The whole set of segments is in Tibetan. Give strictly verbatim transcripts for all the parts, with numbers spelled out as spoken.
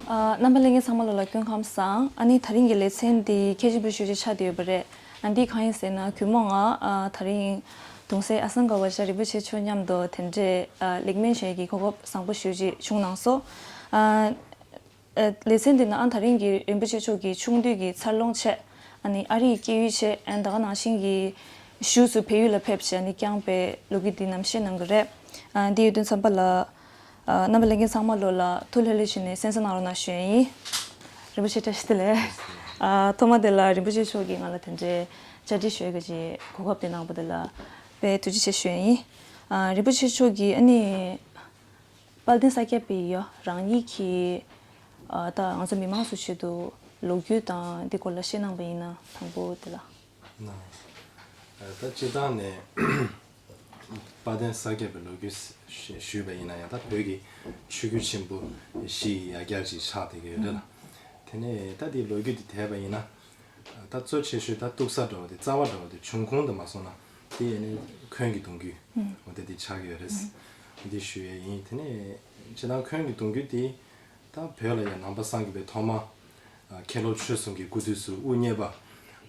ཨ། རྣམ་པ་ལྷན་རྒྱས་ཚང་མ་ལོ་ལ་སྐུ་ཁམས་བཟང་། ཨ་ནི་དེ་རིང་གི་ལེ་ཚན་འདི་གལ་ཆེན་པོ་ཞེ་པོ་ཅིག་ཆགས་བསྡད་ཡོད་པ་རེད། ཨ། འདི་གང་ཡིན་ཟེར་ན། གུས་མོ་ང་ཨ་དེ་རིང་གདུང་སྲས་ཨ་སང་དགའ་བ་ཤ་རིན་པོ་ཆེ་མཆོག་མཉམ་དུ་དེ་འདྲའི་ཨ་གླེང་མོལ་བྱེད་ཀྱི་གོ་སྐབས་བཟང་པོ་ཞེ་པོ་ཅིག་བྱུང་གནང་སོང་། ཨ། ཨ། ལེ་ཚན་འདི་ནང་ཨ་དེ་རིང་གི་རིན་པོ་ཆེ་མཆོག་གི་ཆུང་དུས་ཀྱི་འཚར་ལོངས་ཆེད། ཨ་ནི་ཨ་རིའི་སྐྱེས་ཡུལ་ཆེད། ཨ། ད་ག་ནང་བཞིན་གྱི་གཞུག་ཏུ་བལ་ཡུལ་ལ་ཕེབས་བྱས་ནས་བསྐྱངས་པའི་ལོ་རྒྱུས་འདི་རྣམས་བཤད་གནང་གི་རེད། ཨ། འདི་ཡོད་དུས་ཙམ་པ་ལ། ཨ། རྣམ་པ་ལྷན་རྒྱས་ཚང་མ་ལོ་ལ་ཐུགས་ལྷོད་ལྷོད་བྱས་ནས་གསན་གཟིགས་གནང་རོགས་གནང་ཞུ་ཡ་ཡིན། རིན་པོ་ཆེ་བཀྲ་ཤིས་བདེ་ལེགས། ཨ། ཐོག་མ་དེ་ལ་རིན་པོ་ཆེ་མཆོག་གིས་ང་ལ་དེ་འདྲའི་བཅར་འདྲི་ཞུ་ཡ་གི་གོ་སྐབས་དེ་གནང་བ་དེ་ལ་དཔེ་ཐུགས་རྗེ་ཆེ་ཞུ་ཡ་ཡིན། ཨ། རིན་པོ་ཆེ་མཆོག་གིས་ཨ་ནི་དཔལ་ལྡན་ས་སྐྱ་པའི་ཡ་རང་ཉིད་ཀྱིས། ཨ། ད་ང་ཚོ་མི་མང་ཚོའི་ཆེད་དུ་ལོ་རྒྱུས་དང་འདི་སྐོར་ལ་བཤད་གནང་པ་ཡིན་ན། དང་པོ་དེ་ལ། ན། ཨ། ད་སྤྱིར་བཏང་ནས་དཔལ་ལྡན་ས་སྐྱ་པའི་ལོ་རྒྱུས་ཞུས་པ་ཡིན་ན་ཡང་། ད་བོད་ཀྱི་ཆོས་བརྒྱུད་ཆེན་པོ་བཞི་ཡི་ཡ་གྱལ་ཅིག་ཆགས་བསྡད་ཀྱི་ཡོད་རེད་ལ། དེ་ནས་ད་འདི་ལོ་རྒྱུས་འདི་བལྟས་པ་ཡིན་ན། ད་གཙོ་ཆེ་ཤོས་ད་གཏུགས་ས་འདྲ་བོ་དེ། རྩ་བ་འདྲ་བོ་དེ། འབྱུང་ཁུངས་དེ་མ་སོང་ན་དེ་ཨ་ནི་འཁོན་གྱི་གདུང་རྒྱུད། ཨ། འོ་དེ་འདི་ཆགས་ཀྱི་ཡོད་རེད། འདི་ཞུ་ཡས་ཡིན། དེ་ནས་སྤྱིར་བཏང་འཁོན་གྱི་གདུང་རྒྱུད་དེ་ད་བོད་ལ་ཡང་ནང་པ་སངས་རྒྱས་པའི་ཐོག་མ། ཨ། མཁན་སློབ་ཆོས་གསུམ་གྱི་སྐུ་དུས་སུ་དབུ་བརྙེས་པ།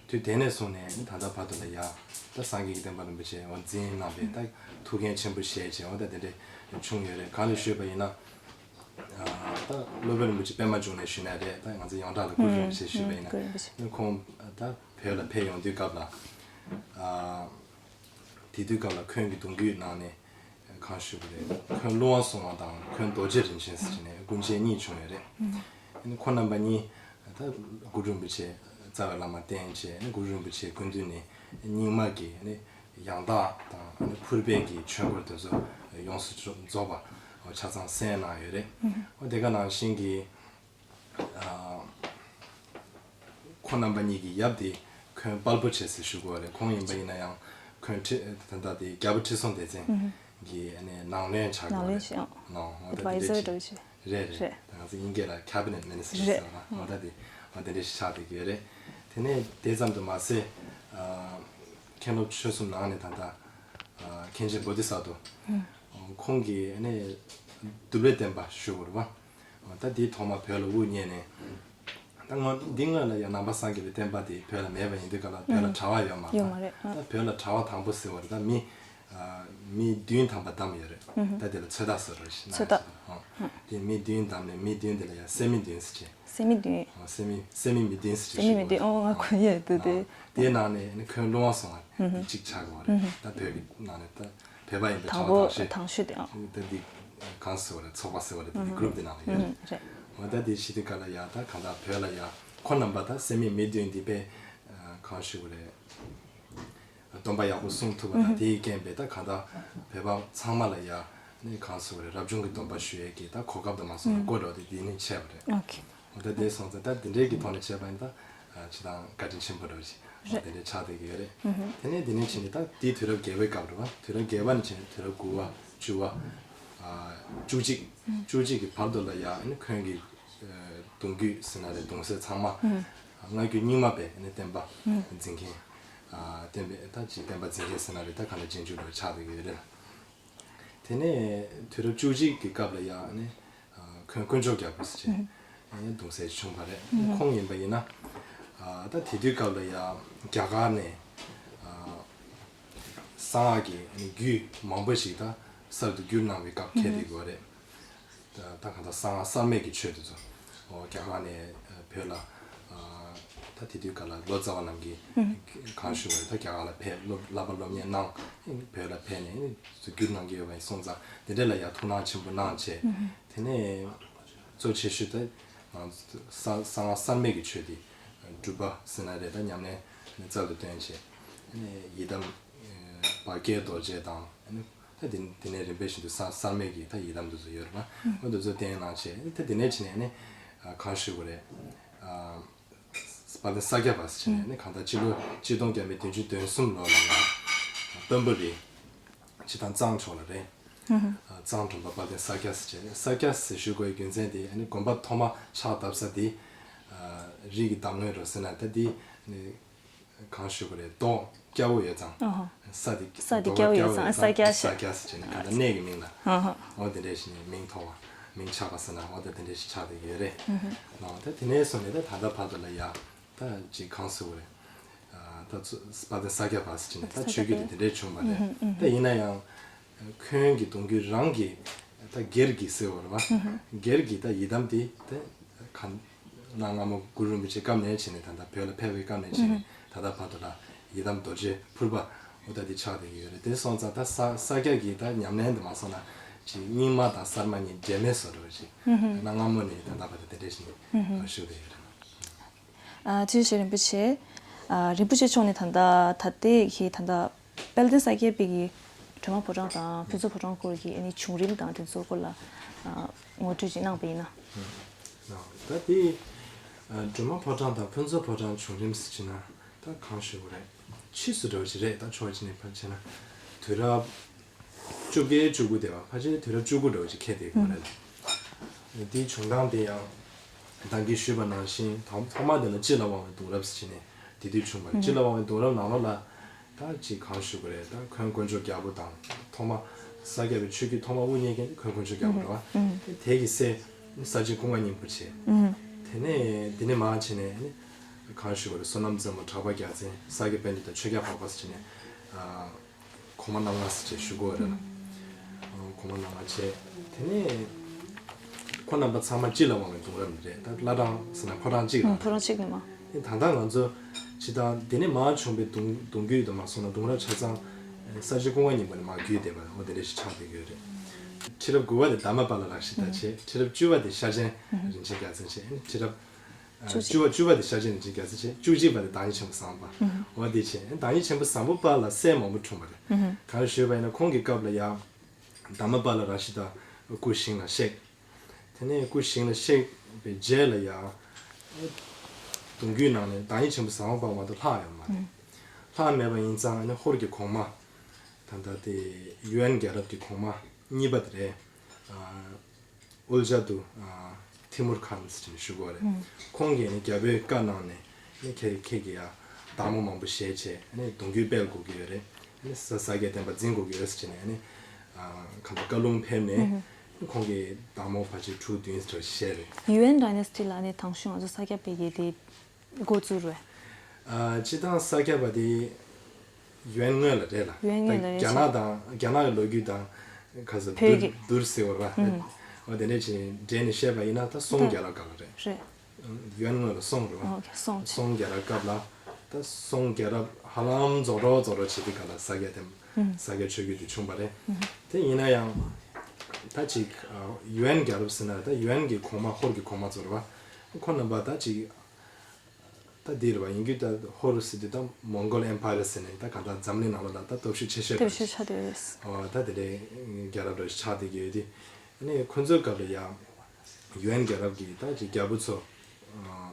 དུས་དེ་ནས་བཟུང་ནས་ད་ལྟ་བར་དུ་ལ་ཡ་ད་སངས་རྒྱས་ཀྱི་བསྟན་པ་རིན་པོ་ཆེ་འོ་འཛིན་གནང་བའི་ད་ཐུགས་འགན་ཆེན་པོ་བཞེས་བྱས། འོ་ད་དེ་འདྲས་བྱུང་ཡོད་རེད། གང་ལ་ཞུས་པ་ཡིན་ན། ཨ། ད་སློབ་དཔོན་རིན་པོ་ཆེ་པད་མ་འབྱུང་གནས་ཞུས་ན་རེད། ད་ང་ཚོ་ཡོངས་གྲགས་ལ་གུ་རུ་རིན་པོ་ཆེ་ཞུས་པ་ཡིན་ན། ཨ། ཁོང་ད་བོད་ལ་ཕེབས་ཡོང་དུས་སྐབས་ལ། ཨ། དེ་དུས་སྐབས་ལ་འཁོན་གྱི་གདུང་རྒྱུད་ནང་ནས་གང་ཞུ་དགོས་རེད། འཁོན་ཀླུ་དབང་སྲུང་བ་དང་འཁོན་རྡོ་རྗེ་རིན་ཆེན་ཟེར་ནས་སྐུ་མཆེད་གཉིས་བྱུང་ཡོད་རེད། ཨ་ནི་ཁོང་རྣམ་པ་གཉིས་ད་གུ་རུ་རིན་པོ་ཆེ་རྩ་བའི་བླ་མ་བསྟེན་བྱས། ཨ་ནི་གུ་རུ་རིན་པོ་ཆེའི་སྐུ་མདུན་ནས་རྙིང་མ་གི་ཨ་ནི་ཡང་དག་དང་ཨ་ནི་ཕུར་པའི་གི་ཆོས་སྐོར་དེ་ཚོ་ཡོངས་སུ་རྫོགས་པ་ཆ་ཚང་གསན་གནང་ཡོད་རེད། ཨ། དེ་ག་ནང་བཞིན་གྱི། ཨ། ཁོང་རྣམ་པ་གཉིས་ཀྱི་ཡབ་དེ་འཁོན་དཔལ་བུ་ཆེ་ཟེར་ཞུ་དགོས་པ་རེད། ཁོང་ཡིན་པ་ཡིན་ན་ཡང་འཁོན་ཁྲི་ད་ལྟ་དེ་རྒྱལ་པོ་ཁྲི་སྲོང་ལྡེ་བཙན་གྱི་ཨ་ནི་ནང་བློན་ཆགས་དགོས་པ་རེད། ནང་བློན་ཞིག་ཨང་། ནང་། འོ་ད་དེ་འདྲ་ཞིག་རེད་རེད། ད་ང་ཚོ་དབྱིན་སྐད་ལ་ཁེ་བི་ནེཊ་མི་ནི་སི་ཊར་ཟེར་བ། འོ་ད་དེ་འོ་དེ་འདྲ་ཞིག་ཆགས་བསྡད་ཀྱི་ཡོད་རེད། དེ་ནས་དེ་ཙམ་དུ་མ་ཟད། ཨ། མཁན་སློབ་ཆོས་གསུམ་ནང་ནས་ད་ལྟ་ཨ། མཁན་ཆེན་བོ་དྷི་ས་ཏྭ། ཁོང་གིས་ཨ་ནི་གདུལ་བའི་བསྟན་པ་ཞུ་དགོས་རེད་པ། ད་དེ་ཐོག་མ་བོད་ལ་དབུ་བརྙེས་ནས། ད་སྔོན་འདི་སྔོན་ལ་ཡང་ནང་པ་སངས་རྒྱས་པའི་བསྟན་པ་དེ་བོད་ལ་མེད་པ་ཡིན་དུས་སྐབས་ལ་བོད་ལ་གྲྭ་པ་ཡོད་མ་ཡོད་མ་རེད། ད་བོད་ལ་གྲྭ་པ་དང་པོ་ཟེར་བ་རེད། ད་མི་ཨ། མི་བདུན་ཐམ་པ་བདམས་ཡོད་རེད། ད་དེ་ལ་ཚོད་ལྟ་ཟེར་རོ་ཞེས། ཚོད་ལྟ། ཨ། དེ་མི་བདུན་བདམས་ནས་མི་བདུན་དེ་ལ་ཡང་སད་མི་བདུན་ཟེར་བྱས། སད་མི་བདུན། ཨ། སད་མི་སད་མི་མི་བདུན་ཟེར་བྱས། སད་མི་མི་བདུན། ཨོ། ང་གོ་ཡས་འདུག་དེ། དེའི་ནང་ནས་ཨ་ནི་འཁོན་ཀླུ་དབང་སྲུང་བ་དེ་གཅིག་ཆགས་དགོས་རེད། ད་བོད་ཀྱི་ནང་ནས་ད་བོད་པ་ཡིན་པའི་དང་པོ་གྲྭ་པ་དང་ཤོས། དང་ཤོས་དེ། ཨ། ད་འདི་གང་ཟེར་བ་རེད། ཚོགས་པ་ཟེར་བ་རེད། དེ་འདི་གུ་རུབ་འདི་ནང་ལ་ཡོད་རེད། རེད། འོ་ད་དེ་བྱེད་དུས་སྐབས་ལ་ཡ་ད་གང་ལྟར་བོད་ལ་ཡ་ཁོ་རྣམ་པ་ད་སད་མི་མི་བདུན་འདི་པས་གང་ཞུ་དགོས་རེད། སྟོན་པ་ཡག་པོ་གསུང་ཐུབ་པ་དང་། དེའི་རྐྱེན་པས་ད་གང་ལྟར་བོད་པ་ཚང་མ་ལ་ཡ་ནི་གང་ཟེར་བ་རེད། རབ་བྱུང་གི་སྡོམ་པ་ཞུ་ཡས་ཀྱི་ད་གོ་སྐབས་དུ་མ་སོང་ན་སྒོ་འགྲོ་དེ་དེ་ནི་ཆད་པ་རེད། ཨོ་ཁེ། འོ་ད་དེ་སོང་ཙང་ད་དེ་འདྲའི་གི་ཐོག་ནས་བྱས་པ་ཡིན་ད། ཨ། ཅི་དང་བཀའ་དྲིན་ཆེན་པོ་འདྲ་བོ་ཞིག་རེད། དེ་འདྲའི་ཆགས་བསྡད་ཀྱི་ཡོད་རེད། དེ་ནས་དེ་ནས་ཕྱིན་ནས་ད་དེའི་དུས་རབས་བརྒྱད་པའི་སྐབས་རེད་པ། དུས་རབས་བརྒྱད་པ་ནས་ཕྱིན་ནས་དུས་རབས་དགུ་པ། བཅུ་པ། ཨ། བཅུ་གཅིག་བཅུ་གཅིག་གི་བར་དུ་ལ་ཡ་ནི་འཁོན་གྱི་གདུང་རྒྱུད་ཟེར་ན་རེད། གདུང་སྲས་ཚང་མ་སྔ་འགྱུར་རྙིང་མ་པའི་ནི་བསྟན་པ་འཛིན་མཁན། ཨ། བསྟན་པའི་ད་ཅིག་བསྟན་པ་འཛིན་མཁན་ཟེར་ན་རེད། ད་ག་ནས་རྗེས་འཇུག་འདྲ་བོ་ཆགས་བསྡད་ཀྱི་ཡོད་རེད། དེ་ནས་དུས་རབས་བཅུ་གཅིག་གི་སྐབས་ལ་ཡང་ནི། ཨ། འཁོན་དཀོན་མཆོག་རྒྱལ་པོ་ཟེར་བྱས་ནས་གདུང་སྲས་བྱུང་བ་རེད། ཁོང་ཡིན་པ་ཡིན་ན། ཨ། ད་དེ་དུས་སྐབས་ལ་ཡང་རྒྱ་གར་ནས། ཨ། གསང་སྔགས་ཀྱི་རྒྱུད་མང་པོ་ཞིག་ད་གསར་དུ་བསྒྱུར་གནང་བའི་སྐབས་འཁེལ་བསྡད་ཡོད་རེད། ད་ད་གང་ལྟར་གསང་སྔགས་གསར་མའི་གི་ཆོས་དེ་ཚོ། ཨོ། རྒྱ་གར་ནས་བོད་ལ། ཨ། ད་དེ་དུས་སྐབས་ལ་ལོ་ཙཱ་བ་རྣམས་ཀྱིས་གང་ཞུ་བ་རེད། ད་རྒྱ་གར་ལ་ཕེབས། སློབ་བསླབ་པ་སློབ་གཉེར་གནང་། བོད་ལ་ཕེབས་ནས་བསྒྱུར་གནང་གི་ཡོད་པ་ཡིན་སོང་ཙང་། དེ་འདྲ་ལ་ཡང་ཐུགས་སྣང་ཆེན་པོ་གནང་བྱས། དེ་ནས་གཙོ་ཆེ་ཤོས་དེ་ང་ཚོ་གསང་གསང་སྔགས་གསར་མའི་གི་ཆོས་དེ་སྒྲུབ་པ་ཟེར་ན་རེད། ད་ཉམས་ལེན་རྩལ་དུ་བཏོན་བྱས། ཡི་དམ་བར་བསྐལ་རྡོ་རྗེ་དང་། ད་དེ་དེ་ནས་རིམ་པས་བཞིན་དུ་གསར་གསར་མའི་གི་ད་ཡི་དམ་དེ་ཚོ་ཡོད་རེད་པ། འོ་དེ་ཚོ་བསྟན་གནང་བྱས། ད་དེ་ནས་ཕྱིན་ནས་ནི། ཨ། གང་ཞུ་དགོས་རེད། ཨ། དཔལ་ལྡན་ས་སྐྱ་པ་ཟེར་བྱས་ནས་ནི་གང་ལྟར་སྤྱི་ལོ་ཆིག་སྟོང་བརྒྱ་མེད་བདུན་ཅུ་དོན་གསུམ་ལོ་ལ་ཡང་། སྟོན་པ་རེད། སྤྱིར་བཏང་གཙང་ཕྱོགས་ལ་རེད། ཨ། གཙང་སྒྲོམ་པ་དཔལ་ལྡན་ས་སྐྱ་ཟེར་བྱས། ས་སྐྱ་ཟེར་ཞུ་དགོས་རྒྱུ་མཚན་དེ་ནི་དགོན་པ་ཐོག་མ་ཕྱག་བཏབ་ས་དེ། ཨ། རི་གི་འདབས་ངོས་རེད་ཟེར་ན། ད་དེ་ནི་གང་ཞུ་དགོས་རེད། རྡོ་སྐྱ་བོ་ཡོད་ཙང་། ཨོ་ཧོ། ས་དེ་ས་དེ་རྡོ་སྐྱ་བོ་ཡོད་ཙང་། ས་སྐྱ་ཟེར། ས་སྐྱ་ཟེར་བྱས་ནས་གང་ལྟར་གནས་ཀྱི་མིང་ལ། ཨོ་ཧོ། འོ་དེ་འདྲ་བྱས་ནས་མིང་ཐོགས་ མིང་ཆགས་པ་ཟེར་ན་འོ་ད་དེ་འདྲ་ཞིག་ཆགས་བསྡད་ཀྱི་ཡོད་རེད། ནོ་ད་དེ་ནས་བཟུང་ནས་ད་ད་ལྟ་བར་དུ་ལ་ཡ་ད་ཅིག་གང་ཟེར་དགོས་རེད། ད་ཚོ་དཔལ་ལྡན་ས་སྐྱ་པ་ཟེར་གྱི་ནས་ད་ཆོས་བརྒྱུད་དེ་དེ་འདྲས་བྱུང་བ་རེད། ད་ཡིན་ན་ཡང་ཁོང་གི་གདུང་རྒྱུད་རང་གི་ད་སྒེར་གྱི་ཟེར་བ་རེད་བ། སྒེར་གྱི་ད་ཡི་དམ་དེ་ད་ག་གནའ་སྔ་མོ་གུ་རུ་རིན་པོ་ཆེ་སྐབས་ནས་བྱས་ནས་ད་ལྟ་བོད་ལ་ཕེབས་པའི་སྐབས་ནས་བྱས་ནས་ད་ལྟ་བར་དུ་ལ་ཡི་དམ་རྡོ་རྗེ་ཕུར་པ་འོ་ད་དེ་ཆགས་བསྡད་ཀྱི་ཡོད་རེད། དེ་སོང་ཙང་ད་ས་ས་སྐྱ་གི་ད་ཉམས་ལེན་དུ་མ་སོང་ན་ཅིག་རྙིང་མ་དང་གསར་མ་གཉིས་འབྲེལ་མེད་བཟོ་འདྲ་བ་ཞིག་གནའ་སྔ་མོ་ནས་ད་ལྟ་བར་དུ་དེ་འདྲས་ཞིག་ཞུགས་བསྡད་ཡོད་རེད། ཨ་ཐུགས་རྗེ་ཆེ་རིན་པོ་ཆེ། ཨ་རིན་པོ་ཆེ་མཆོག་ནས་ད་ལྟ་ད་ལྟའི་གི་ད་ལྟ་དཔལ་ལྡན་ས་སྐྱ་པའི་གི་སྒྲོལ་མ་ཕོ་བྲང་དང་ཕུན་ཚོགས་ཕོ་བྲང་སྐོར་གྱི་ཨ་ནི་བྱུང་རིམ་དང་དེ་ཚོ་སྐོར་ལ་ཨ་ངོ་སྤྲོད་ཅིག་གནང་པ་ཡིན་ན། ད་དེ་སྒྲོལ་མ་ཕོ་བྲང་དང་ཕུན་ཚོགས་ཕོ་བྲང་བྱུང་རིམ་ཟེར་ན་ད་གང་ཞུ་དགོས་རེད། ཕྱིས་སུ་འདྲ་བ་ཞིག་རེད། ད་ཕྱོགས་གཅིག་ནས་ཕར་བྱས་ན་དུས་རབས་བཅུ་བརྒྱད་བཅུ་དགུ་དེ་བ་ཕལ་ཆེར་དུས་རབས་བཅུ་དགུ་འདྲ་བ་ཞིག་འཁེལ་བསྡད་ཡོད་རེད། དེའི་བྱུང་སྟངས་དེ་ཡང་ད་གིན་ཞུས་པ་ནང་བཞིན་ཐོག་ཐོག་མ་དེ་ལ་སྤྱི་ལ་དབང་བའི་གདུང་རབས་ཟེར་ནས་དེ་དུས་བྱུང་བ་རེད། སྤྱི་ལ་དབང་བའི་གདུང་རབས་ནང་ལོགས་ལ་ད་ཅིག་གང་ཞུ་དགོས་རེད། ད་འཁོན་དཀོན་མཆོག་རྒྱལ་པོ་དང་ཐོག་མ་ས་སྐྱ་པའི་ཆོས་བརྒྱུད་ཐོག་མ་དབུ་བརྙེས་མཁན་འཁོན་དཀོན་མཆོག་རྒྱལ་པོ་རེད་བ། དེ་གི་སྲས་ས་སྐྱ་ཀུན་དགའ་སྙིང་པོ་བྱས། དེ་ནས་དེ་ནས་མར་བྱས་ནས་གང་ཞུ་དགོས་རེད། བསོད་ནམས་རྩེ་མོ་གྲགས་པ་རྒྱལ་མཚན་ས་སྐྱ་པཎྜི་ཏ་ཆོས་རྒྱལ་འཕགས་པ་ཟེར་བྱས་ནས། གོང་མ་རྣམ་ལྔ་ཟེར་བྱས་ཞུ་དགོས་རེད་ལ། གོང་མ་རྣམ་ལྔ་བྱས། དེ་ནས་ཁོང་རྣམ་པ་ཚང་མ་སྤྱི་ལ་དབང་བའི་གདུང་རབས་རེད། ད་བླ་བྲང་ཟེར་ན་ཕོ་བྲང་གཅིག་ལ། ཕོ་བྲང་གཅིག་ནས་མ། དེ་ད་ལྟ་ང་ཚོ་སྤྱི་བཏང་དེ་ནས་མར་བྱུང་བའི་གདུང་གདུང་རྒྱུད་དུ་མ་སོང་ན་གདུང་རབས་ཆ་ཚང་ས་སྐྱ་ཀུན་དགའ་སྙིང་པོ་ནས་མར་བརྒྱུད་བསྡད་པ་འོ་དེ་འདྲ་ཞིག་ཆགས་བསྡད་ཀྱི་ཡོད་རེད། ཁྲི་རབས་དགུ་པ་དེ་དྷརྨ་པཱ་ལ་རཀྵི་ཏ་བྱས། ཁྲི་རབས་བཅུ་པ་དེ་ཤར་ཆེན་རིན་ཆེན་རྒྱལ་མཚན་བྱས། ཁྲི་རབས་བཅུ་བཅུ་བ་བཅུ་བ་དེ་ཤར་ཆེན་རིན་ཆེན་རྒྱལ་མཚན་བྱས། བཅུ་གཅིག་པ་དེ་བདག་ཉིད་ཆེན་པོ་བཟང་པོ་འོ་དེ་བྱས། བདག་ཉིད་ཆེན་པོ་བཟང་པོ་པ་ལ་སྲས་མང་པོ་འཁྲུངས་པ་རེད། གང་ཞུས་པ་ཡིན་ན་ཁོང་གི་སྐབས་ལ་ཡང་དྷརྨ་པཱ་ལ་རཀྵི་ཏ་སྐུ་ཞིང་ལ་གཤེགས། དེ་ནས་སྐུ་ཞིང་ལ་གཤེགས་པའི་རྗེས་ལ་ཡང་གདུང་རྒྱུད་ནང་ནས་བདག་ཉིད་ཆེན་པོ་བཟང་པོ་པ་མ་གཏོགས་ལྷག་ཡོད་མ་རེད། ལྷག་མེད་པ་ཡིན་ཙང་ཨ་ནི་ཧོར་གྱི་གོང་མ་ད་ལྟ་དེ་ཡུན་རྒྱལ་རབས་ཀྱི་གོང་མ་གཉིས་པ་དེ་རེད། ཨུལ་ཇ་དུ་ཐི་མུར་ཁཱན་ཟེར་ནས་ཞུ་གི་ཡོད་རེད། ཁོང་གིས་ནི་རྒྱལ་པོའི་བཀའ་གནང་ནས་ནི་ཁྱེད་ཁྱེད་ཀྱིས་ཡ་བདག་མོ་མང་པོ་བཞེས་བྱས་ནི་གདུང་རྒྱུད་སྤེལ་དགོས་ཀྱི་ཡོད་རེད། ནི་ས་ས་སྐྱའི་བསྟན་པ་འཛིན་དགོས་ཀྱི་ཡོད་ཟེར་ནས་ནི་གང་ལྟར་བཀའ་ལུང་ཕེབས་ནས་ཁོང་གིས་བདག་མོ་ཕལ་ཆེར་དྲུག་བདུན་ཙམ་བཞེས་རེད། ཡུན་ཌའི་ནེ་སི་ཊི་ལ་ནི་དང་ཤོས་ང་ཚོ་ས་སྐྱ་པའི་གི་དེ་འགོ་བཙུགས་རེད། ཨ་སྤྱི་བཏང་ས་སྐྱ་པ་དེ་ཡོན་སྔོན་ལ་རེད་ལ། ཡོན་སྔོན་ལ་རེད། རྒྱ་ནག་དང་རྒྱ་ནག་གི་ལོ་རྒྱུས་དང་ཁ་ས་བོད་བསྡུར་ཀྱི་བསྡུར་ཟེར་བ་རེད་བ། འོ་དེ་འདྲས་ཅིག་འདྲེས་ནས་བཤད་པ་ཡིན་ན་ད་སོང་རྒྱལ་རབས་སྐབས་ལ་རེད། རེད། ཡོན་སྔོན་ལ་སོང་རེད་བ། ཨོ་ཁེ་སོང་ཅིག་སོང་རྒྱལ་རབས་སྐབས་ལ་ད་སོང་རྒྱལ་རབས་ཧ་ལམ་རྫོགས་རོགས་རྫོགས་རོགས་བྱེད་དུས་སྐབས་ལ་ས་སྐྱ་དེ་ས་སྐྱ་ཆོས་བརྒྱུད་དེ་བྱུང་བ་རེད། དེ་ཡིན་ན་ཡང་ད་ཅིག་ཡོན་རྒྱལ་རབས་ཟེར་ན་ད་ཡོན་གྱི་གོང་མ་ཧོར་གྱི་གོང་མ་ཚོ་རེད་བ། ཁོང་རྣམ་པ་ད་ཅིག་ད་འདི་རེད་བ། ཡིན་རྒྱུ་ད་ཧོར་ཟེར་དུས་ད་མོང་གོལ་ཨེམ་པ་ཡར་ཟེར་ནས་ད་གང་ལྟར་འཛམ་གླིང་ནང་ལོགས་ལ་ད་སྟོབས་ཤུགས་ཆེ་ཤོས་རེད། ཆེ་ཤོས་དེ་རེད། ཨོ་ད་དེ་འདྲའི་རྒྱལ་རབས་རེ་ཆགས་བསྡད་ཀྱི་ཡོད་དེ། ཨ་ནི་ཁོ་ཚོའི་སྐབས་ལ་ཡང་ཡོན་རྒྱལ་རབས་ཀྱི་ད་ཅིག་རྒྱལ་པོ་ཚོ་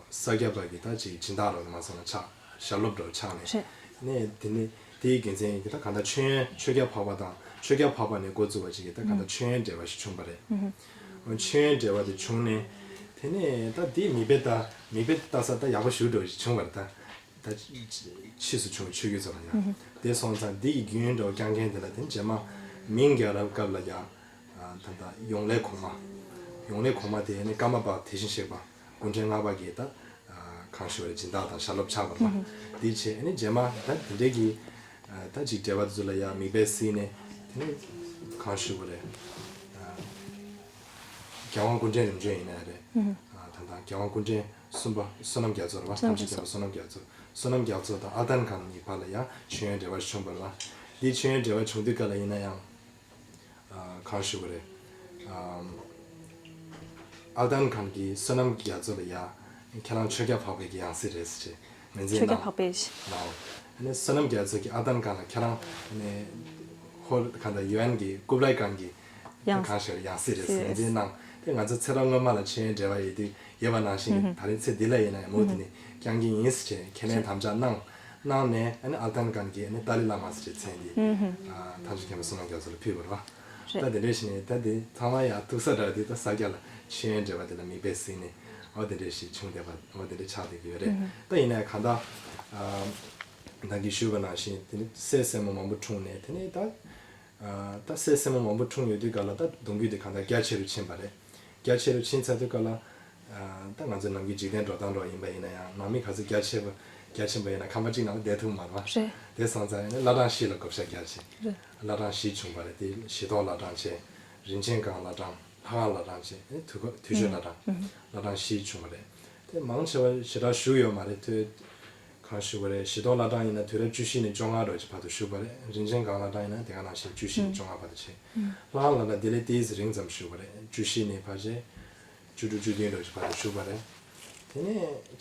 ས་སྐྱ་པ་གི་ད་ཅིག་སྦྱིན་བདག་རོགས་མ་སོང་ན་ཆགས་ཞལ་སློབ་རོགས་ཆགས་ནས་རེད། ནས་དེ་ནས་དེའི་དགེ་མཚན་ཡིན་གྱི་ད་གང་ལྟར་མཆོད་ཡོན་ཆོས་རྒྱལ་འཕགས་པ་དང་ཆོས་རྒྱལ་འཕགས་པ་ནས་འགོ་བཙུགས་པ་ཅིག་གི་ད་གང་ལྟར་མཆོད་ཡོན་འབྲེལ་བ་ཞིག་བྱུང་བ་རེད། མཆོད་ཡོན་འབྲེལ་བ་དེ་བྱུང་ནས་དེ་ནས་ད་དེ་མིག་དཔེ་ལྟ་མིག་དཔེ་ལྟ་ས་ད་ཡག་པོ་ཞེ་པོ་འདྲ་བོ་ཞིག་བྱུང་བ་རེད་ད། ད་ཕྱིས་སུ་བྱུང་བའི་ཆོས་བརྒྱུད་ཚོ་ལ་ཡང་དེ་སོང་ཙང་འདི་ཡི་རྒྱུན་འདྲ་བོ་རྐྱང་མཁན་དེ་ལ་དེ་རྗེས་མ་མིང་རྒྱལ་རབས་སྐབས་ལ་ཡང་ད་ལྟ་ཡོངས་ལས་གོང་མ་ཡོངས་ལས་གོང་མ་དེ་ནི་ཀརྨ་པ་དེ་བཞིན་གཤེགས་པ་སྐུ་ཕྲེང་ལྔ་པ་གིས་ད་གང་ཞུ་བའི་སྦྱིན་བདག་དང་ཞལ་སློབ་ཆགས་པ་རེད་བ། འདི་བྱས་ནི་རྗེས་མ་ད་དེ་འདྲའི་གི་ད་ཅིག་འབྲེལ་བ་དེ་ཚོ་ལ་ཡང་མིག་དཔེ་གཟིགས་ནས་དེ་ནི་གང་ཞུ་དགོས་རེད། རྒྱལ་དབང་སྐུ་ཕྲེང་རིམ་བྱོན་ཡིན་ན་རེད། ད་ལྟ་རྒྱལ་དབང་སྐུ་ཕྲེང་གསུམ་པ་བསོད་ནམས་རྒྱ་མཚོ་རེད་བ། ཐམས་ཅད་མཁྱེན་པ་བསོད་ནམས་རྒྱ་མཚོ། བསོད་ནམས་རྒྱ་མཚོ་དང་ཨལ་ཏན་ཁཱན་གཉིས་བར་ལ་ཡང་མཆོད་ཡོན་འབྲེལ་བ་ཞིག་བྱུང་བ་རེད་བ། འདི་མཆོད་ཡོན་འབྲེལ་བ་བྱུང་དུས་སྐབས་ལ་ཡིན་ན་ཡང་། གང་ཞུ་དགོས་རེད། ཨལ་ཏན་ཁཱན་གྱིས་བསོད་ནམས་རྒྱ་མཚོ་ལ་ཡ་ཁྱེད་རང་ཆོས་རྒྱལ་འཕགས་པའི་གི་ཡང་སྲིད་རེད་ཟེར་ངོས་འཛིན་ཆོས་རྒྱལ་གནང་། འཕགས་པའི་ལའོ། ཨ་ནི་བསོད་ནམས་རྒྱ་མཚོ་གིས་ཨལ་ཏན་ཁཱན་ལ་ཁྱེད་རང་ནི་ཧོར་གང་ལྟར་ཡོན་གྱི་ཀུབ་ལའི་ཁཱན་གྱི་ཡང་གང་ཞིག་ཡང་སྲིད་རེད་ཟེར་ངོས་འཛིན་གནང་། དེ་ང་ཚོ་ཚེ་རབས་སྔོན་མ་ལ་མཆོད་ཡོན་འབྲེལ་བ་ཡོད་དུས་ཡོད་པ་ནང་བཞིན་གྱི་ད་རེས་ཚེ་འདི་ལ་ཡིན་ན་ཡང་མུ་མཐུད་ནས་བསྐྱང་གི་ཡིན་ཟེར་བྱས་ཁས་ལེན་དམ་བཅའ་གནང་། གནང་ནས་ཨ་ནི་ཨལ་ཏན་ཁཱན་གྱིས་ཨ་ནི་ཏཱ་ལའི་བླ་མ་ཟེར་བའི་མཚན་འདི་ཐམས་ཅད་མཁྱེན་པ་བསོད་ནམས་རྒྱ་མཚོ་ལ་ཕུལ་བ་རེད་བ། རེད། ད་དེ་འདྲས་ཞིག་ནས་ད་དེ་ཚང་མ་ཡང་ཐུག་ས་འདྲ་བ་དེ་ད་ས་སྐྱ་ལ་མཆོད་ཡོན་འབྲེལ་བ་དེ་ལ་མིག་དཔེ་གཟིགས་ནས་འོ་དེ་འདྲས་ཞིག་བྱུང་བསྡད་པ་འོ་དེ་འདྲས་ཆགས་བསྡད་ཀྱི་ཡོད་རེད། ད་ཡིན་ན་ཡང་གང་ལྟར་ད་གིན་ཞུས་པ་ནང་བཞིན་དེ་ནི་སྲས་སྲས་མོ་མང་པོ་འཁྲུངས་ནས་དེ་ནས་ད་ད་སྲས་སྲས་མོ་མང་པོ་འཁྲུངས་ཡོད་དུས་ག་ལ་ད་གདུང་རྒྱུད་དེ་གང་ལྟར་རྒྱ་ཆེ་རུ་ཕྱིན་པ་རེད། རྒྱ་ཆེ་རུ་ཕྱིན་ཚར་དུས་སྐབས་ལ། ཨ། ད་ང་ཚོ་ནམ་རྒྱུན་འཇིག་རྟེན་འགྲོ་སྟངས་འདྲ་ཡིན་པ་ཡིན་ན་ཡང་ནང་མི་ག་ཚོད་རྒྱ་ཆེ་བ་རྒྱ་ཆེན་པ་ཡིན་ན་ཁང་པ་གཅིག་ནང་ལ་བསྡད་ཐུབ་མ་རེད་བ། རེད། དེ་སོང་ཙང་ཡིན་ན་བླ་བྲང་བཞི་ལ་བགོ་བཤའ་རྒྱག་བྱས། རེད། བླ་བྲང་བཞི་བྱུང་བ་རེད། དེ་གཞིས་ཐོག་བླ་བྲང་བྱས། རིན་ཆེན་སྒང་བླ་བྲང་། ལྷ་ཁང་བླ་བྲང་བྱས། ཨེ། དུས་འཁོར་དུས་མཆོད་བླ་བྲང་། ཨུ་ཧུ། བླ་བྲང་བཞི་བྱུང་བ་རེད། དེ་མང་ཆེ་བ་ཞེ་དྲག་བཞུགས་ཡོད་མ་རེད། དུས་གང་བཞུགས་པ་རེད། གཞིས་ཐོག་བླ་བྲང་ཡིན་ན་དུས་རབས་བཅུ་བཞི་ནས་བཅོ་ལྔ་རོ་ཅིག་བར་དུ་བཞུགས་པ་རེད། རིན་ཆེན་སྒང་བླ་བྲང་ཡིན་ན་དེ་ག་ནང་བཞིན་བཅུ་བཞི་ནས་བཅོ་ལྔ་བར་དུ་བྱས། ལྷ་ཁང་བླ་བྲང་དེ་ལས་ཏོག་ཙམ་རིང་ཙམ་བཞུགས་པ་རེད། བཅུ་བཞི་ནས་ཕལ་ཆེར་བཅུ་དྲུག་བཅུ་བདུན་རོ་ཅིག་བར་དུ་བཞུགས་པ་རེད། དེ་ནས་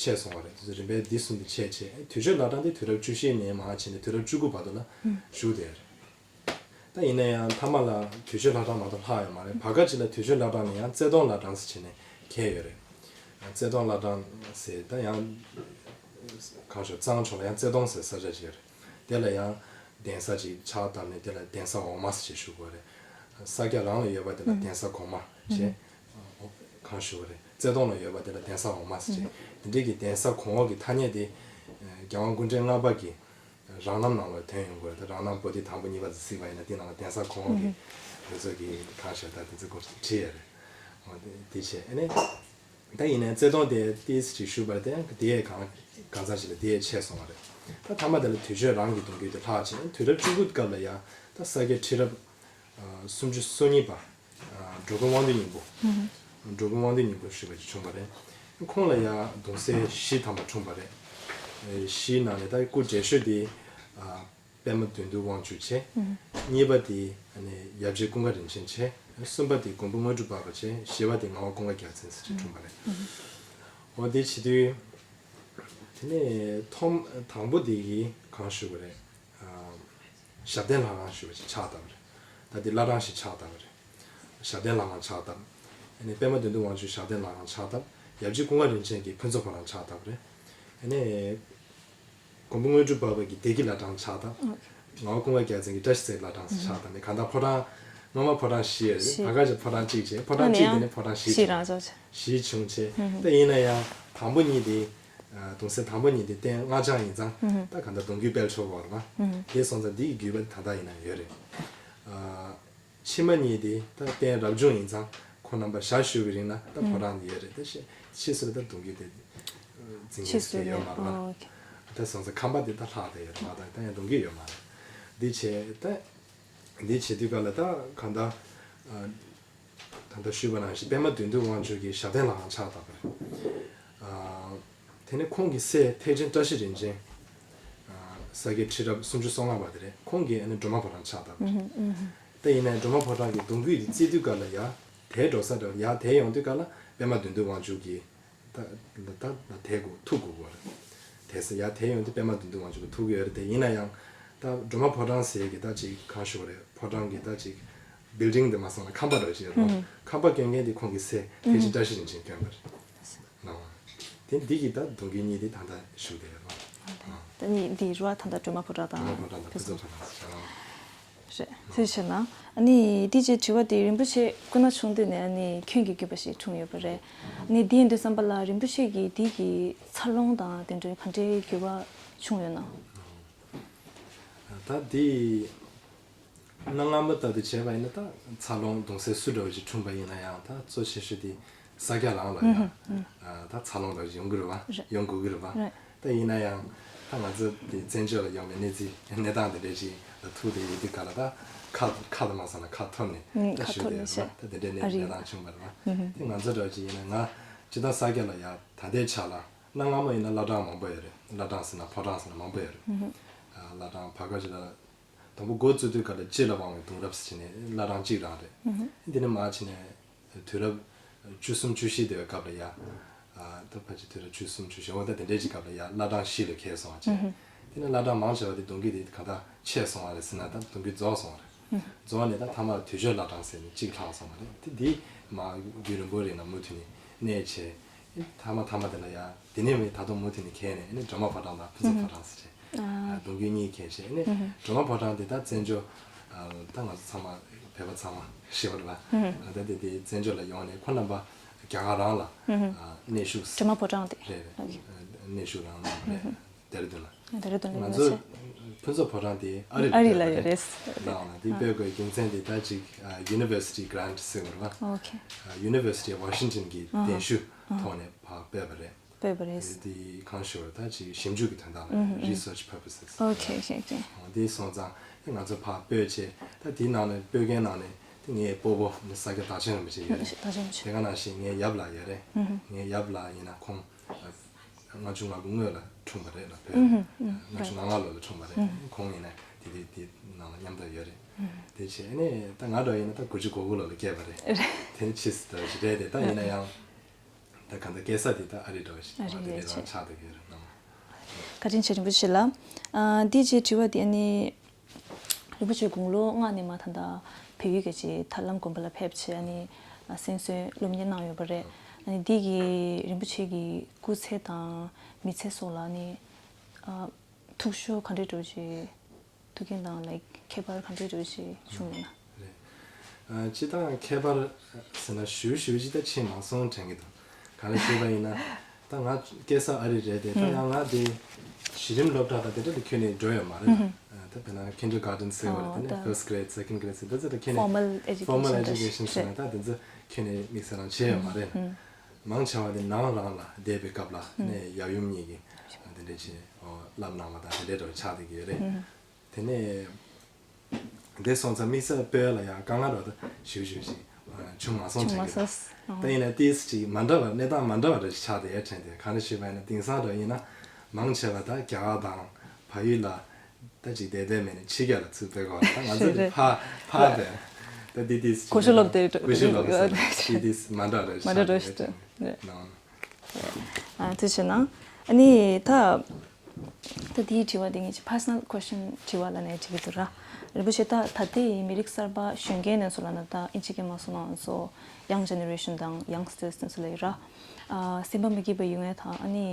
ཆད་སོང་བ་རེད། དེ་ཚོ་རིམ་པས་འདི་གསུམ་དེ་ཆད་བྱས། དུས་མཆོད་བླ་བྲང་དེ་དུས་རབས་བཅུ་བཞི་ནས་མར་ཕྱིན་ནས་དུས་རབས་བཅུ་དགུ་བར་དུ་ལ་བཞུགས་བསྡད་ཡོད་རེད། ད་ཡིན་ན་ཡང་མཐའ་མ་ལ་དུས་མཆོད་བླ་བྲང་མ་གཏོགས་ལྷག་ཡོད་མ་རེད། བར་སྐབས་ཅིག་ལ་དུས་མཆོད་བླ་བྲང་ནས་ཡང་རྩེ་གདོང་བླ་བྲང་ཟེར་བྱས་ནས་འཁེལ་ཡོད་རེད། རྩེ་གདོང་བླ་བྲང་ཟེར་ད་ཡང་གང་ཞུ་གཙང་ཕྱོགས་ལ་ཡང་རྩེ་གདོང་ཟེར་ས་ཆ་ཅིག་ཡོད་རེད། དེ་ལ་ཡང་གདན་ས་ཅིག་ཕྱག་བཏབ་ནས་དེ་ལ་གདན་ས་འོག་མ་ཟེར་བྱས་ཞུ་དགོས་རེད། ས་སྐྱ་རང་ལ་ཡོད་པ་དེ་ལ་གདན་ས་གོང་མ་བྱས། གང་ཞུ་དགོས་རེད། རྩེ་གདོང་ལ་ཡོད་པ་དེ་ལ་གདན་ས་འོག་མ་ཟེར་བྱས། དེ་འདྲའི་གི་གདན་ས་གོང་འོག་གི་ཐ་སྙད་དེ་རྒྱལ་དབང་སྐུ་ཕྲེང་ལྔ་པ་གི་རང་རྣམ་ནང་ལ་ཐོན་ཡོང་གི་རེད། ད་རང་རྣམ་པོ་ཏི་དང་པོ་གཉིས་པ་དེ་གཟིགས་པ་ཡིན་ན་དེ་ནང་ལ་གདན་ས་གོང་འོག་གི་འོ་དེ་ཚོ་གི་གང་ཞུ་ད་དེ་ཚོ་སྐོར་བྲིས་ཡོད་རེད། འོ་དེ་དེ་བྱས་ཨ་ནི། ད་ཡིན་ནའི་རྩེ་གདོང་དེ་ཏིས་ཅིག་ཞུས་པར་དེ་དེ་གང་གང་ཚང་ཞིག་ལ་དེ་ཆད་སོང་བ་རེད། ད་མཐའ་མ་དེ་ལ་དུས་མཆོད་རང་གི་གདུང་རྒྱུད་དེ་ལྷག་བྱས། དུས་རབས་བཅུ་དགུ་སྐབས་ལ་ཡང་ད་ས་སྐྱ་ཁྲི་རབས་ཨ་སུམ་ཅུ་སོ་གཉིས་པ་ཨ་འགྲོ་མགོན་དབང་འདུས་སྙིང་པོ། འགྲོ་མགོན་དབང་འདུས་སྙིང་པོ་ཞུས་པ་ཅིག་བྱུང་བ་རེད། ཁོང་ལ་ཡང་གདུང་སྲས་བཞི་ཐམ་པ་འཁྲུངས་པ་རེད། ཨེ་བཞིའི་ནང་ནས་ད་སྐུ་བགྲེས་ཤོས་དེ་ཨ་པདྨ་བདུད་འདུལ་དབང་ཕྱུག་བྱས། གཉིས་པ་དེ་ཨ་ནི་ཡབ་རྗེ་ཀུན་དགའ་རིན་ཆེན་བྱས། གསུམ་པ་དེ་མགོན་པོ་དངོས་གྲུབ་འཕགས་པ་བྱས། བཞི་པ་དེ་ངག་དབང་ཀུན་དགའ་རྒྱལ་མཚན་ཟེར་བྱས་འཁྲུངས་པ་རེད། འོ་དེ་བྱེད་དུས་དེ་ནས་ཐོག་དང་པོ་དེ་གི་གང་ཞུ་དགོས་རེད། ཨ་ཞབས་བརྟན་ལྷ་ཁང་ཞུ་བ་ཞིག་ཕྱག་བཏབ་པ་རེད། ད་དེ་བླ་བྲང་ཞིག་ཕྱག་བཏབ་པ་རེད། ཞབས་བརྟན་ལྷ་ཁང་ཕྱག་བཏབ། ཨ་ནི་པདྨ་བདུད་འདུལ་དབང་ཕྱུག་ཞབས་བརྟན་ལྷ་ཁང་ཕྱག་བཏབ། ཡབ་རྗེ་ཀུན་དགའ་རིན་ཆེན་གྱིས་ཕུན་ཚོགས་ཕོ་བྲང་ཕྱག་བཏབ་པ་རེད། ཨ་ནི། མགོན་པོ་དངོས་གྲུབ་འཕགས་པ་གིས་བདེ་སྐྱིད་བླ་བྲང་ཕྱག་བཏབ། ངག་དབང་ཀུན་དགའ་རྒྱལ་མཚན་གྱིས་བཀྲ་ཤིས་རྩེ་བླ་བྲང་ཕྱག་བཏབ་ནས་གང་ལྟར་ཕོ་བྲང་སྔོན་མ་ཕོ་བྲང་བཞི་ཡོད་རེད། བཞི། བར་སྐབས་ཀྱི་ཕོ་བྲང་གཅིག་བྱས། ཕོ་བྲང་གཅིག་དེ་ནས་ཕོ་བྲང་བཞི་བྱས། རང་བྱས། བཞི་བྱུང་བྱས། ད་ཡིན་ན་ཡང་དང་པོ་གཉིས་དེ་གདུང་སྲས་དང་པོ་གཉིས་དེ་རྟེན་སྔགས་འཆང་ཡིན་ཙང་ད་གང་ལྟར་གདུང་རྒྱུད་སྤེལ་ཆོག་གི་རེད་བ། དེ་སོང་ཙང་འདི་ཡི་བརྒྱུད་པ་ད་ལྟ་ཡིན་ན་ཡོད་རེད། ཕྱི་མ་གཉིས་དེ་ད་རྟེན་རབ་བྱུང་ཡིན་ཙང་ཁོང་རྣམ་པ་ཞག་བཞུགས་པའི་རིང་ལ་ད་ཕོ་བྲང་དེ་ཡོད་རེད། ད་ཕྱིས་སུ་ལ་ད་གདུང་རྒྱུད་དེ་འཛིན་མཁན་ཞིག་ཡོད་མ་རེད་བ། ད་སོང་ཙང་ཁང་པ་དེ་ད་ལྷག་བསྡད་ཡོད་རེད་མ་གཏོགས་ད་ཡང་གདུང་རྒྱུད་ཡོད་མ་རེད། འདི་བྱས་ད་འདི་བྱེད་དུས་ག་ལ་ད་གང་ལྟར་ད་ལྟ་ཞུས་པ་ནང་བཞིན་པདྨ་བདུད་འདུལ་དབང་ཕྱུག་གིས་ཞབས་བརྟན་ལྷ་ཁང་ཕྱག་བཏབ་པ་རེད། དེ་ནས་ཁོང་གི་སྲས་ཐེག་ཆེན་བཀྲ་ཤིས་རིན་ཆེན། ས་སྐྱའི་ཁྲི་རབས་སུམ་ཅུ་སོ་ལྔ་པ་དེ་རེད། ཁོང་གིས་ཨ་ནི་སྒྲོལ་མ་ཕོ་བྲང་ཕྱག་བཏབ་པ་རེད། ད་ཡིན་ནའི་སྒྲོལ་མ་ཕོ་བྲང་གི་གདུང་རྒྱུད་དེ་བརྩི་དུས་ག་ལ་ཡར་དེད་འགྲོ་ས་འདྲ་ཡར་དེད་ཡོང་དུས་ག་ལ་པདྨ་བདུད་འདུལ་དབང་ཕྱུག་གིས་ད་ད་ད་དེད་དགོས་ཐུག་དགོས་པ་རེད། དེ་ས་ཡར་དེད་ཡོང་དུས་པདྨ་བདུད་འདུལ་དབང་ཕྱུག་གིས་ཐུག་གི་ཡོད་རེད། དེ་ཡིན་ན་ཡང་ད་སྒྲོལ་མ་ཕོ་བྲང་ཟེར་གི་ད་ཅིག་གང་ཞུ་རེད། ཕོ་བྲང་གི་ད་ཅིག་བིལ་ཌིང་དེ་མ་སོང་ན་ཁང་པ་འདྲ་ཅིག་རེད། ཁང་པ་སྐྱོན་མཁན་དེ་ཁོང་གི་སྲས་ཐེག་ཆེན་བཀྲ་ཤིས་རིན་ཆེན་སྐྱོན་པ་རེད། ནའོ། དེ་འདི་གི་ད་གདུང་རྒྱུད་གཉིས་དེ་ད་ལྟ་བཞུགས་བསྡད་ཡོད་རེད། ད་ནི་འདི་རུ་བ་ད་ལྟ་སྒྲོལ་མ་ཕོ་བྲང་དང་སྒྲོལ་མ་ཕོ་བྲང་དང་ཕུན་ཚོགས་ཕོ་བྲང་ཟེར་བྱས། རེད། དེ་བྱས་ན་ཨ་ནི་དེ་རྗེས་དྲི་བ་དེ་རིན་པོ་ཆེ་སྐུ་ན་ཆུང་དུས་ནས་ཨ་ནི་ཁྱོད་ཀྱི་བརྒྱུད་པ་ཞིག་འཁྲུངས་ཡོད་པ་རེད། ཨ་ནི་དེ་ཡིན་དུས་ཙམ་པ་ལ་རིན་པོ་ཆེ་གི་དེ་གི་འཚར་ལོངས་དང་དེ་འདྲའི་ག་འདྲའི་འགྱུར་བ་བྱུང་ཡོད་ན། ད་དེ་གནའ་སྔ་མོ་ལྟར་དུ་བྱས་པ་ཡིན་ན་ད་འཚར་ལོངས་གདུང་སྲས་སུ་འདྲ་བོ་ཞིག་འཁྲུངས་པ་ཡིན་ན་ཡང་ད་གཙོ་ཆེ་ཤོས་དེ་ས་སྐྱ་རང་ལ་ཡང་ཨ་ད་འཚར་ལོངས་འདྲ་བོ་ཞིག་ཡོང་གི་རེད་བ། རེད། ཡོང་དགོས་ཀྱི་རེད་བ། རེད། ད་ཡིན་ན་ཡང་ད་ང་ཚོ་དེ་བཙན་བྱོལ་ལ་ཡོང་བའི་གནས་ཚུལ་གནས་སྟངས་དེ་འདྲ་ཞིག་ལ་ཐུག་དེ་ཡོད་དུས་ག་ལ་ད་ཁ་ཁ་ལ་མ་སོང་ན་ཁ་འཐོར་ནས་ཨུམ་ད་ཁ་བཞུགས་འཐོར་དེ་ནས་རེད་བ། ད་དེ་འདྲའི་ཨ་གནས་རེད། གནས་སྟངས་བྱུང་བ་རེད་བ། ཨུམ་དེ་ང་ཚོ་འདྲ་བོ་ཞིག་ཡིན་ན་ང་སྤྱིར་བཏང་ས་སྐྱ་ལ་ཡང་ད་ལྟའི་ཆ་ལ། གནའ་སྔ་མོ་ཡིན་ན་བླ་བྲང་མང་པོ་ཡོད་རེད། བླ་བྲང་ཟེར་ན་ཕོ་བྲང་ཟེར་ན་མང་པོ་ཡོད་རེད། ཨ་བླ་བྲང་བར་སྐབས་ཤིག་ལ་དང་པོ་འགོ་བཙུགས་དུས་ག་ལ་སྤྱི་ལ་དབང་བའི་གདུང་རབས་ཟེར་ནས་བླ་བྲང་གཅིག་རང་རེད། དེ་ནས་མར་ཕྱིན་ནས་དུས་རབས་བཅུ་གསུམ་བཅུ་བཞི་དེ་བའི་སྐབས་ལ་ཡ། ཨ་ད་ཕལ་ཆེར་དུས་རབས་བཅུ་གསུམ་བཅུ་བཞི་འོ་ད་དེ་འདྲའི་ཅིག་སྐབས་ལ་ཡ་བླ་བྲང་བཞི་ལ་འཁེལ་སོང་བ་བྱས། དེ་ནས་བླ་བྲང་མང་ཆེ་བ་དེ་གདུང་རྒྱུད་དེ་ག་ད་ཆད་སོང་བ་རེད་ཟེར་ན་ད་གདུང་རྒྱུད་རྫོགས་སོང་བ་རེད། རྫོགས་ནས་ད་མཐའ་མར་དུས་མཆོད་བླ་བྲང་ཟེར་ནས་གཅིག་ལྷག་སོང་བ་རེད། དེ་འདི་མ་རྒྱུན་རིང་པོ་རིང་ལ་མུ་མཐུད་ནས་གནས་བྱས། མཐའ་མ་མཐའ་མ་དེ་ལ་ཡ་དེ་ནས་མི་ད་དུང་མུ་མཐུད་ནས་འཁེལ་ནས་ནི་སྒྲོལ་མ་ཕོ་བྲང་དང་ཕུན་ཚོགས་ཕོ་བྲང་ཟེར་བྱས། ཨ་གདུང་རྒྱུད་གཉིས་འཁེལ་བྱས་ནི་སྒྲོལ་མ་ཕོ་བྲང་དེ་ད་བཙན་བྱོལ་ད་ང་ཚོ་ཚང་མ་བོད་པ་ཚང་མ་ཤེས་པ་རེད་བ། ད་དེ་དེ་བཙན་བྱོལ་ལ་ཡོང་ནས་ཁོ་རྣམ་པ་རྒྱ་གར་རང་ལ་གནས་བཞུགས། སྒྲོལ་མ་ཕོ་བྲང་དེ་རེད་རེད། གནས་བཞུགས་རང་གནང་བ་རེད། ལྡེ་ར་ལྡུན་ལ། ལྡེ་ར་ལྡུན་ལ་ང་ཡོད་ཚོ་རེད། ཕུན་ཚོགས་ཕོ་བྲང་དེ་ཨ་རི་ལ་ཨ་རི་ལ་ཡོད་རེད། ནང་ལ་དེ་སྤོས་དགོས་རྒྱུ་མཚན་དེ་ད་ཅིག་ཨ་University Grant ཟེར་བ་རེད་བ། ཨོ་ཁེ། ཨ་University of Washington གི་གདན་ཞུ་ཐོག་ནས་ཕར་སྤོས་པ་རེད། སྤོས་པ་རེད། དེ་དེ་གང་ཞུ་བ་ད་ཅིག་ཞིབ་འཇུག་གི་དོན་དག་ལ་research purposes ཨོ་ཁེ་ཁེ་ཁེ། དེ་སོང་ཙང་ཨེ་ང་ཚོ་ཕར་སྤོས་བྱས་ད་དེའི་ནང་ནས་སྤོས་མཁན་ནང་ནས་དེ་ངའི་སྤོ་བོ་ནི་ས་སྐྱ་བདག་ཆེན་རིན་པོ་ཆེ་ཡོད་རེད། བདག་ཆེན་རིན་པོ་ཆེ། དེ་ག་ནང་བཞིན་ངའི་ཡབ་ལགས་ཡོད་རེད། ངའི་ཡབ་ལགས་ཡིན་ན་ཁོང་ལྔ་བཅུ་ང་དགུ་སྔོན་ལ་འཁྲུངས་པ་རེད་ལ་བོད་ལ། ལྔ་བཅུ་ང་ལྔ་ལོ་ལ་འཁྲུངས་པ་རེད། ཁོང་ཡིན་ན་དེ་དེ་དེ་ནང་ལ་མཉམ་དུ་ཡོད་རེད། དེ་བྱས་ཨ་ནི་ད་ང་འདྲ་ཡིན་ན་ད་དགུ་བཅུ་གོ་དགུ་ལོ་ལ་སྐྱེས་པ་རེད། དེ་ནི་ཕྱིས་སུ་ད་ཞི་བདེ་དེ་ད་ཡིན་ན་ཡང་ད་གང་ལྟར་སྐྱེས་ས་དེ་ད་ཨ་རི་འདྲ་བ་ཞིག་ཨ་རི་ང་དེ་རེད་འདྲ་རང་ཆགས་བསྡད་ཀྱི་ཡོད་རེད་ནམ། བཀའ་དྲིན་ཆེ་རིན་པོ་ཆེ་ལ། ཨ་འདི་རྗེས་དྲི་བ་དེ་ཨ་ནི། རིན་པོ་ཆེ་དགུང་ལོ་ལྔ་ནས་མར་ད་ལྟ་བལ་ཡུལ་གྱི་ཆེད་ཐར་ལམ་དགོན་པ་ལ་ཕེབས་བྱས་ཨ་ནི་གསན་སྲོལ་སློབ་གཉེར་གནང་ཡོད་པ་རེད། ཨ་ནི་འདི་གི་རིན་པོ་ཆེ་གི་སྐུ་ཚེ་དང་མི་ཚེ་སོགས་ལ་ཨ་ནི་ཐུགས་ཤུགས་ག་འདྲས་འདྲ་ཅིག་ཐུགས་འགན་དང་like ཁྱད་པར་ག་འདྲས་འདྲ་ཅིག་བྱུང་མེད་ན། རེད། ཨ་སྤྱིར་བཏང་ཁྱད་པར་ཟེར་ན་ཞུ་ཞུ་ཅིག་ད་ཕྱིན་མ་སོང་དྲན་གྱི་འདུག་གང་ལ་ཞུས་པ་ཡིན་ན། ད་ང་སྐྱེས་ས་ཨ་རི་རེད་དེ་ད་ཡང་ང་དེ་གཞི་རིམ་སློབ་གྲྭ་དང་དེ་འདྲ་ལ་ཁྱོན་ནས་འགྲོ་ཡོད་མ་རེད་ལ། ད་དཔེར་ན་kindergarten ཟེར་བ་རེད། དེ་ནས་first grade, second grade ཟེར་དེ་ཚོ་ད་ཁྱོན་ནས་formal education formal education ཟེར་ན་ད་དེ་ཚོ་ཁྱོན་ནས་དམིགས་བསལ་རང་བྱས་ཡོད་མ་རེད། མང་ཆེ་བ་དེ་ནང་རང་ལ་བསྡད་པའི་སྐབས་ལ་ནས་ཡབ་ཡུམ་གཉིས་ཀྱིས་དེ་འདྲ་བྱས་བསླབ་གནང་བ་དང་དེ་འདྲའི་འགྲོ་ཆགས་བསྡད་ཀྱི་ཡོད་རེད། དེ་ནས་འདས་སོང་ཙང་དམིགས་བསལ་སྤོས་ལ་ཡང་དཀའ་ངལ་རོ་ཞིག་ཞིག་ཞིག་བྱུང་མ་སོང་བྱུང་མ་ཆགས་ཀྱི་སོང་། ད་ཡིན་ན་ཏིས་ཅིག་མ་འདྲ་བ་གནས་སྟངས་མ་འདྲ་བ་རེ་ཞིག་ཆགས་བསྡད་ཡ་དྲན་ཏེ་གང་རེ་ཞུས་པ་ཡིན་ན་དེང་སང་རོ་ཡིན་ན་མང་ཆེ་བ་ད་རྒྱ་གར་དང་བལ་ཡུལ་ལ་ད་ཅིག་བསྡད་བསྡད་མེད་ནས་ཕྱི་རྒྱལ་ལ་ཚུར་སྤོས་དགོས་ད་ང་ཚོ་དེ་ཕ་ཕ་བས་ད་དེ་ཏིས་ཅིག་གོ་ཤུ་ལོབ་དེ་གོ་ཤུ་ལོབ་དེ་ཏིས་མ་འདྲ་རེ་མ་འདྲ་རེ་ཞིག་ཆགས་བསྡད་ཡ་དྲན་ཏེ། ཨ་དེ་བྱས་ན་ཨ་ནི་ད་ད་དེའི་དྲི་བ་དེ་ངེད་ཀྱི་personal question དྲི་བ་ལ་ནས་དྲི་གི་འདུག་ར། རིན་པོ་ཆེ་ད་ད་ལྟའི་མི་རིགས་གསར་པ་གཞོན་སྐྱེས་ནས་སུ་ལ་ན་ད་ཨིན་ཇི་སྐད་མ་སོང་ན་ང་ཚོ་young generation དང་youngsters དེ་ཚོ་ལ་ཡོད་ར། ཨ་སེམས་པ་མི་སྐྱིད་པ་ཡོང་ཡ་དང་ཨ་ནི་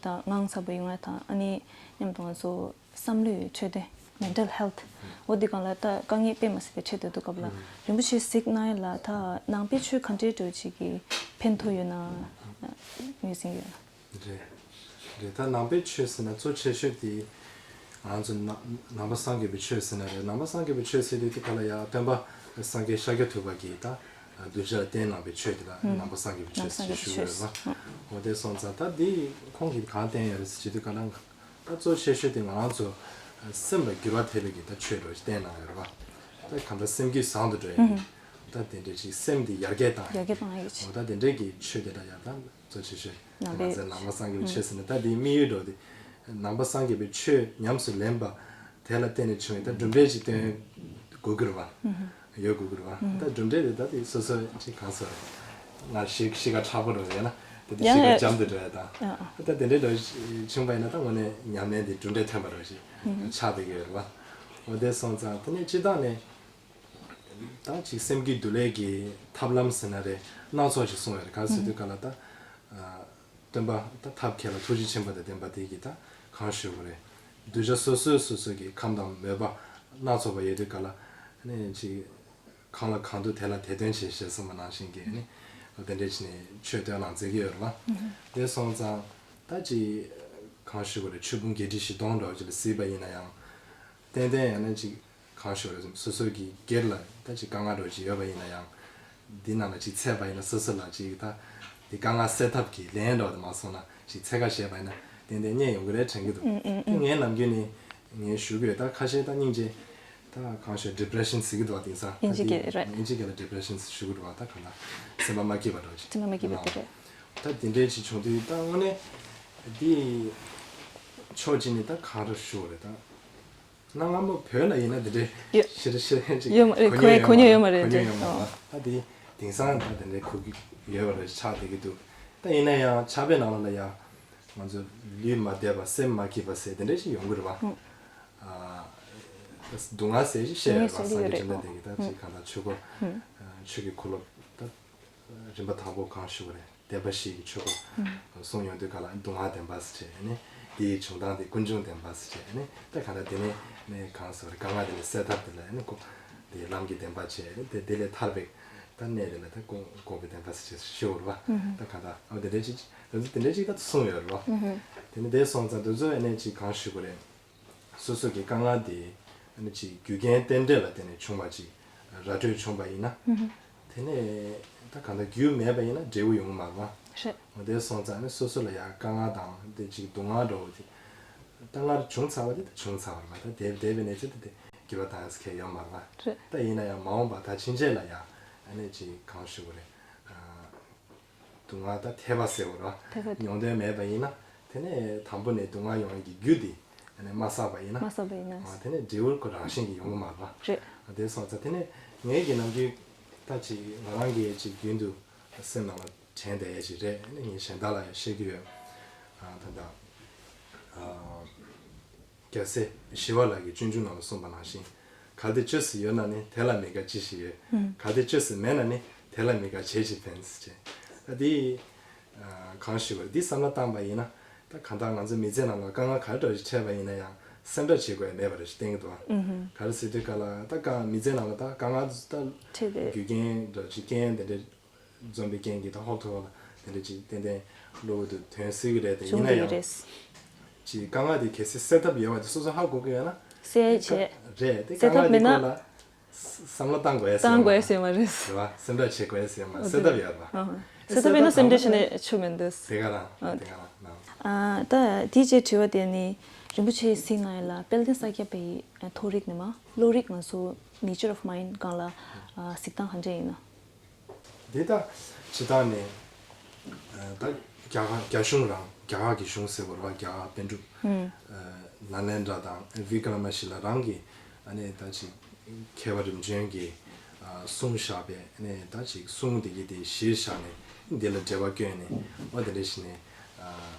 ད་དངངས་འཚབ་པ་ཡོང་ཡ་དང་ཨ་ནི་མཉམ་དུ་ང་ཚོ་བསམ་བློའི་འཕྲོད་བསྟེན་mental health འོ་འདི་སྒང་ལ་ད་དཀའ་ངལ་དཔེ་མ་སྲིད་པའི་འཕྲད་བསྡད་འདུག་སྐབས་ལ་རིན་པོ་ཆེ་གཟིགས་གནང་ཡ་ལ་ད་ནང་པའི་ཆོས་ག་འདྲའི་འདྲ་ཅིག་གིས་ཕན་ཐོགས་ཡོད་ན་ངོས་ཟིན་ཡོད་ན། རེད། རེད་ད་ནང་པའི་ཆོས་ཟེར་ན་གཙོ་ཆེ་ཤོས་དེ་ང་ཚོ་ནང་ནང་པ་སངས་རྒྱས་པའི་ཆོས་ཟེར་ན་རེད། ནང་པ་སངས་རྒྱས་པའི་ཆོས་ཟེར་དུས་དེ་ག་ལ་ཡ་སྟོན་པ་སངས་རྒྱས་ཤཱཀྱ་ཐུབ་པ་གིས་ད་གདུལ་བྱ་ལ་བསྟན་གནང་པའི་ཆོས་དེ་ལ་ནང་པ་སངས་རྒྱས་པའི་ཆོས་ཟེར་ཞུ་གི་ཡོད་རེད་བ། འོ་དེ་སོང་ཙང་ད་འདི་ཁོང་གིས་གང་བསྟན་ཡོད་རེད་ཟེར་དུས་ག་ལ། ད་གཙོ་ཆེ་ཤོས་དེ་ང་རང་ཚོ་སེམས་ལ་འགྱུར་བ་ཐེབས་པའི་གི་ད་ཆོས་འགྲོ་ཞིག་བསྟན་གནང་ཡོད་རེད་བ། ད་གང་ལྟར་སེམས་རྒྱུད་བཟང་དུ་འགྲོ་ཡ་གི་ད་དེ་འདྲ་ཞིག་སེམས་དེ་ཡར་རྒྱས་བཏང་ཡ་ཡར་རྒྱས་བཏང་ཡ་གི་ཆེད་འོ་ད་དེ་འདྲའི་གི་ཆོས་དེ་འདྲ་ཡ་ད་གཙོ་ཆེ་ཤོས་ནང་པའི་ང་ཚོའི་ནང་པ་སངས་རྒྱས་པའི་ཆོས་ཟེར་ནས་ད་དེའི་དམིགས་ཡུལ་འགྲོ་དེ་ནང་པ་སངས་རྒྱས་པའི་ཆོས་ཉམས་སུ་ལེན་པ་དེ་ལ་བརྟེན་ནས་བྱུང་བའི་ད་གྲུབ་འབྲས་ཅིག་སྟོན་དགོས་ཀྱི་རེད་བ། ཡོད་དགོས་ཀྱི་རེད་བ། ད་གྲུབ་འབྲས་དེ་ད་དེ་སོ་སོ་ཅིག་གང་ཟེར་ང་ཤི་ཤི་ཁ་མཁྲེགས་པོ་འགྲོ་ཡ་ན་དེ་དེ་ཤི་ཁ་ཡང་འཇམ་དུ་འགྲོ་ཡ་དང་ད་དེ་འདྲའི་འགྲོ་བྱུང་བ་ཡིན་ན་ད་དངོས་གནས་ཉམས་ལེན་དེ་གྲུབ་འབྲས་ཐོན་པ་འགྲོ་ཞིག་ཆགས་བསྡད་ཀྱི་ཡོད་རེད་བ། འོ་དེ་སོང་ཙང་དེ་ནས་སྤྱི་བཏང་ནས་ད་ཅིག་སེམས་རྒྱུད་འདུལ་ལེགས་ཀྱི་ཐབས་ལམ་ཟེར་ན་རེད་སྣ་ཚོགས་ཤིག་གསུངས་ཡོད་རེད། ག་རེ་ཟེར་དུས་ག་ལ་ད་སྟོན་པ་ད་ཐབས་མཁས་ལ་ཐུགས་རྗེ་ཆེན་པོ་དང་ལྡན་པ་དེ་གིས་ད་གང་ཞུ་དགོས་རེད། གདུལ་བྱ་སོ་སོས་སོ་སོ་གི་ཁམས་དང་མོས་པ་སྣ་ཚོགས་པ་ཡོད་དུས་ག་ལ་ནས་ཅིག་གང་ལ་གང་འདུལ་དེ་ལ་དེ་སྟོན་བྱེད་ཞེས་གསུངས་པ་ནང་བཞིན་གྱི་ནི་དེ་འདྲས་བྱས་ནས་ཆོས་སྟོན་གནང་མཛད་ཀྱི་ཡོད་རེད་བ། དེ་སོང་ཙང་ད་ཅིག་གང་ཞུ་དགོས་རེད། ཆོས་ཕུང་བརྒྱད་ཁྲི་བཞི་སྟོང་འདྲ་བོ་ཅིག་ལ་གཟིགས་པ་ཡིན་ན་ཡང་ཏན་ཏན་ཡང་ན་ཅིག་གང་ཞུ་དགོས་རེད། སོ་སོ་གི་སྒེར་ལ་ད་ཅིག་དཀའ་ངལ་འདྲ་བོ་ཅིག་ཡོད་པ་ཡིན་ན་ཡང་འདི་ནང་ལ་ཅིག་ཚད་པ་ཡིན་ན་སོ་སོ་ལ་ཅིག་ད་འདི་དཀའ་ངལ་སེལ་ཐབས་ཀྱི་ལན་འདྲ་བོ་དེ་མ་སོང་ན་ཅིག་འཚོལ་ཁ་བྱས་པ་ཡིན་ན་ཏན་ཏན་རྙེད་ཡོང་གི་རེད་དྲན་གྱི་འདུག་དེ་ངའི་ནམ་རྒྱུན་ནས་ངས་ཞུ་གི་ཡོད། ད་ཁ་ཤས་ད་སྙིང་རྗེ་ད་གང་ཞུ་depression ཟེར་གི་འདུག་བ། དེང་སང་ད་དབྱིན་ཇི་སྐད་རེད། དབྱིན་ཇི་སྐད་ལ་depression ཞུ་གི་འདུག་བ། ད་གང་ལ་སེམས་པ་མ་སྐྱིད་པ་འདྲ་ཅིག་སེམས་པ་མ་སྐྱིད་པ་དེ་རེད། ད་དེ་འདྲའི་ཅིག་བྱུང་དུས་ད་དངོས་གནས་འདི་ཕྱོགས་གཅིག་ནས་ད་གང་འདྲ་ཞུ་རེད། ད་གནའ་སྔ་མོ་བོད་ལ་ཡིན་ན་དེ་འདྲའི་ཡོད། ཤེར་ཤེར་ཅིག་ཡོད་མ་རེད། གོ་མྱོང་གོ་ཡོད་མ་རེད། གོ་མྱོང་ཡོད་མ་རེད། ད་དེ་དེང་སང་ད་དེ་འདྲའི་གོ་གི་ཡོད་པ་རེད། ཆགས་བསྡད་ཀྱི་འདུག་ད་ཡིན་ན་ཡང་ཕྱག་དཔེ་ནང་ལ་ཡང་ང་ཚོ་ལུས་མ་བདེ་བ་སེམས་མ་སྐྱིད་པ་ཟེར་དེ་འདྲ་ཞིག་ཡོང་གི་རེད་བ། ཨ་སྡུག་བསྔལ་ཟེར་ཞིག་བཤད་ཡོད་རེད་བ། སངས་རྒྱས་བཅོམ་ལྡན་འདས་ཀྱིས་ད་ཅིག་གང་ལྟར་ཆོས་སྐོར་ཆོས་ཀྱི་འཁོར་ལོ་ད་རིམ་པ་དང་པོ་གང་ཞུ་བ་རེད། བདེན་པ་བཞི་ཡི་ཆོས་སྐོར་གསུངས་ཡོང་དུས་ག་ལ་སྡུག་བསྔལ་བདེན་པ་ཟེར་བྱས་ནས་དེའི་བྱུང་སྟངས་དེ་ཀུན་འབྱུང་བདེན་པ་ཟེར་བྱས་ནས་ད་གང་ལྟར་དེ་ནས་ནས་གང་ཟེར་བ་རེད། དཀའ་ངལ་དེ་ནས་སེལ་ཐབས་དེ་ལ་ནས་ཁོ་དེའི་ལམ་གྱི་བདེན་པ་བྱས་ནས་དེ་དེ་ལས་ཐར་བའི་ ད་གནས་རེད་ལ་ད་དགོངས་དགོངས་པའི་བདེན་པ་ཟེར་ཅིག་ཤོད་རེད་བ། ད་གང་ལྟར་ཨ་དེ་འདྲ་ཅིག་དེ་ཚོ་དེ་འདྲ་ཅིག་ད་གསུངས་ཡོད་རེད་བ། དེ་ནི་དེ་སོང་ཙང་དེ་ཚོ་ཨ་ནི་ཅིག་གང་ཞུ་དགོས་རེད། སོ་སོ་གི་དཀའ་ངལ་དེ་ཨ་ནི་ཅིག་རྒྱུ་རྐྱེན་རྟེན་འབྲེལ་ལ་བརྟེན་ནས་བྱུང་བ་ཅིག་ར་སྤྲོད་བྱུང་བ་ཡིན་ན། དེ་ནས་ད་གང་ལྟར་རྒྱུ་མེད་པ་ཡིན་ན་འབྲས་བུ་ཡོང་གི་མ་རེད་བ། རེད། འོ་དེ་སོང་ཙང་ནི་སོ་སོ་ལ་ཡང་དཀའ་ངལ་དང་དེ་ཅིག་སྡུག་བསྔལ་འགྲོ་བ་དེ། དཀའ་ངལ་བྱུང་ཚར་བ་དེ་ད་བྱུང་ཚར་བ་རེད་མ་གཏོགས་དེ་བསྡད་པའི་གནས་ཚུལ་དེ་དེ་འགྱུར་བ་གཏོང་ཡག་གི་ཡོད་མ་རེད་བ། རེད། ད་ཡིན་ན་ཡང་མ་འོངས་པ་ད་ཕྱིན་ཆད་ལ་ཡང་ཨ་ནི་ཅིག་གང་ཞུ་དགོས་རེད། སྡུག་བསྔལ་ད་འཐད་པ་ཟེར་བ་རེད་བ། འཐད་པ་དེ། མྱོང་དོན་མེད་པ་ཡིན་ན། དེ་ནས་དང་པོ་ནས་སྡུག་བསྔལ་ཡོང་ཡག་གི་རྒྱུ་དེ་ཨ་ནི་མ་བསགས་པ་ཡིན་ན། མ་བསགས་པ་ཡིན་ན། ཨ་དེ་ནས་འབྲས་བུ་ཁོ་རང་བཞིན་གྱིས་ཡོང་གི་མ་རེད་བ། རེད། ཨ་དེ་སོང་ཙང་དེ་ནས་ངས་ཀྱི་ནམ་རྒྱུན་ད་ཅིག་ང་རང་གིས་ཅིག་རྒྱུན་དུ་སེམས་ནང་ལ་དྲན་བསྡད་ཡག་ཅིག་རེད། ཨ་ནི་ངས་གཞན་དག་ལ་ཡང་བཤད་ཀྱི་ཡོད། ཨ་ད་ལྟ་ཨ། རྒྱལ་སྲས་ཞི་བ་ལྷ་གིས་སྤྱོད་འཇུག་ནང་ལ་གསུངས་པ་ནང་བཞིན། གལ་ཏེ་བཅོས་སུ་ཡོད་ན་ནི་དེ་ལ་མི་དགའ་ཅི་ཞིག་ཡོད། གལ་ཏེ་བཅོས་སུ་མེད་ན་ནི་དེ་ལ་མི་དགའ་བྱས་ཅི་ཕན་ཟེར། ད་འདི་གང་ཞུ་བར་འདི་བསམ་བློ་བཏང་པ་ཡིན་ན། ད་གང་ལྟར་ང་ཚོ་མི་ཚེ་ནང་ལ་དཀའ་ངལ་ག་རེ་འདྲ་ཞིག་འཕྲད་པ་ཡིན་ན་ཡང་སེམས་ཁྲལ་བྱེད་དགོས་ཡ་མེད་པ་རེད་ཞེས་བསྟན་གྱི་འདུག་བ། ག་རེ་ཟེར་དུས་ག་ལ་ད་དཀའ་མི་ཚེ་ནང་ལ་ད་དཀའ་ངལ་ད་འཕྲད་དེ། རྒྱུ་རྐྱེན་འདྲ་ཞིག་རྐྱེན་དེ་འདྲ། འཛོམས་པའི་རྐྱེན་གྱིས་ད་ཧོབ་ཐོབ་ལ་དེ་འདྲ་ཅིག་ཏན་ཏན་གློ་བུར་དུ་ཐོན་སྲིད་ཀྱི་རེད་དེ། ཡིན་ན་ཡང་ཅིག་དཀའ་ངལ་དེ་གལ་སྲིད་སེལ་ཐབས་ཡོད་པ་དེ་སོ་སོ་ཧ་གོ་གི་ཡོད་ན། སེལ་བྱེད། རེད་དེ། སེལ་ཐབས་མེད་ན། དཀའ་ངལ་དེ་སྐོར་ལ་བསམ་བློ་བཏང་དགོས་ཡ་ཟེར་བ་མ་རེད། བཏང་དགོས་ཡ་ཟེར་བ་མ་རེད། རེད་བ། སེམས་ཁྲལ་བྱེད་དགོས་ཡ་ཟེར་བ་མ་རེད། སེལ་ཐབས་ཡོད་རེད་བ། སེལ་ཐབས་ཡོད་ན་སེམས་ཁྲལ་བྱས་ནས་ཆོ་མི་འདུག་དེ་ག་རང་དེ་ག་རང་ནང་། ད་དེའི་རྗེས་དྲི་བ་དེ་ནི་རིན་པོ་ཆེའི་གཟིགས་ན་ཡིན་ལ་དཔལ་ལྡན་ས་སྐྱ་པའི་མཐོ་རིག་ནས་མ་བློ་རིག་ང་ཚོ་Nature of Mind སྒང་ལ་གཟིགས་སྟངས་ག་འདྲ་ཡིན་ན། འདི་ད་སྤྱིར་བཏང་ནས་ད་རྒྱ་གར་རྒྱ་གཞུང་རང་རྒྱ་གར་གྱི་གཞུང་ཟེར་བ་རེད་བ། རྒྱ་གར་པཎ་གྲུབ་ནཱ་ལེནྡྲ་དང་བི་ཀྲ་མ་ཤི་ལ་རང་གིས་ཨ་ནི་ད་ཅིག་མཁས་པ་རིམ་བྱོན་གྱིས་གསུངས་བཞག་པའི་ཨ་ནི་ད་ཅིག་གསུང་དེ་གི་དེ་གཞིར་བཞག་ནས་འདི་ལ་འགྲེལ་པ་བསྐྱོན་ནས་ཨོ་དེ་འདྲ་ཞིག་ནས་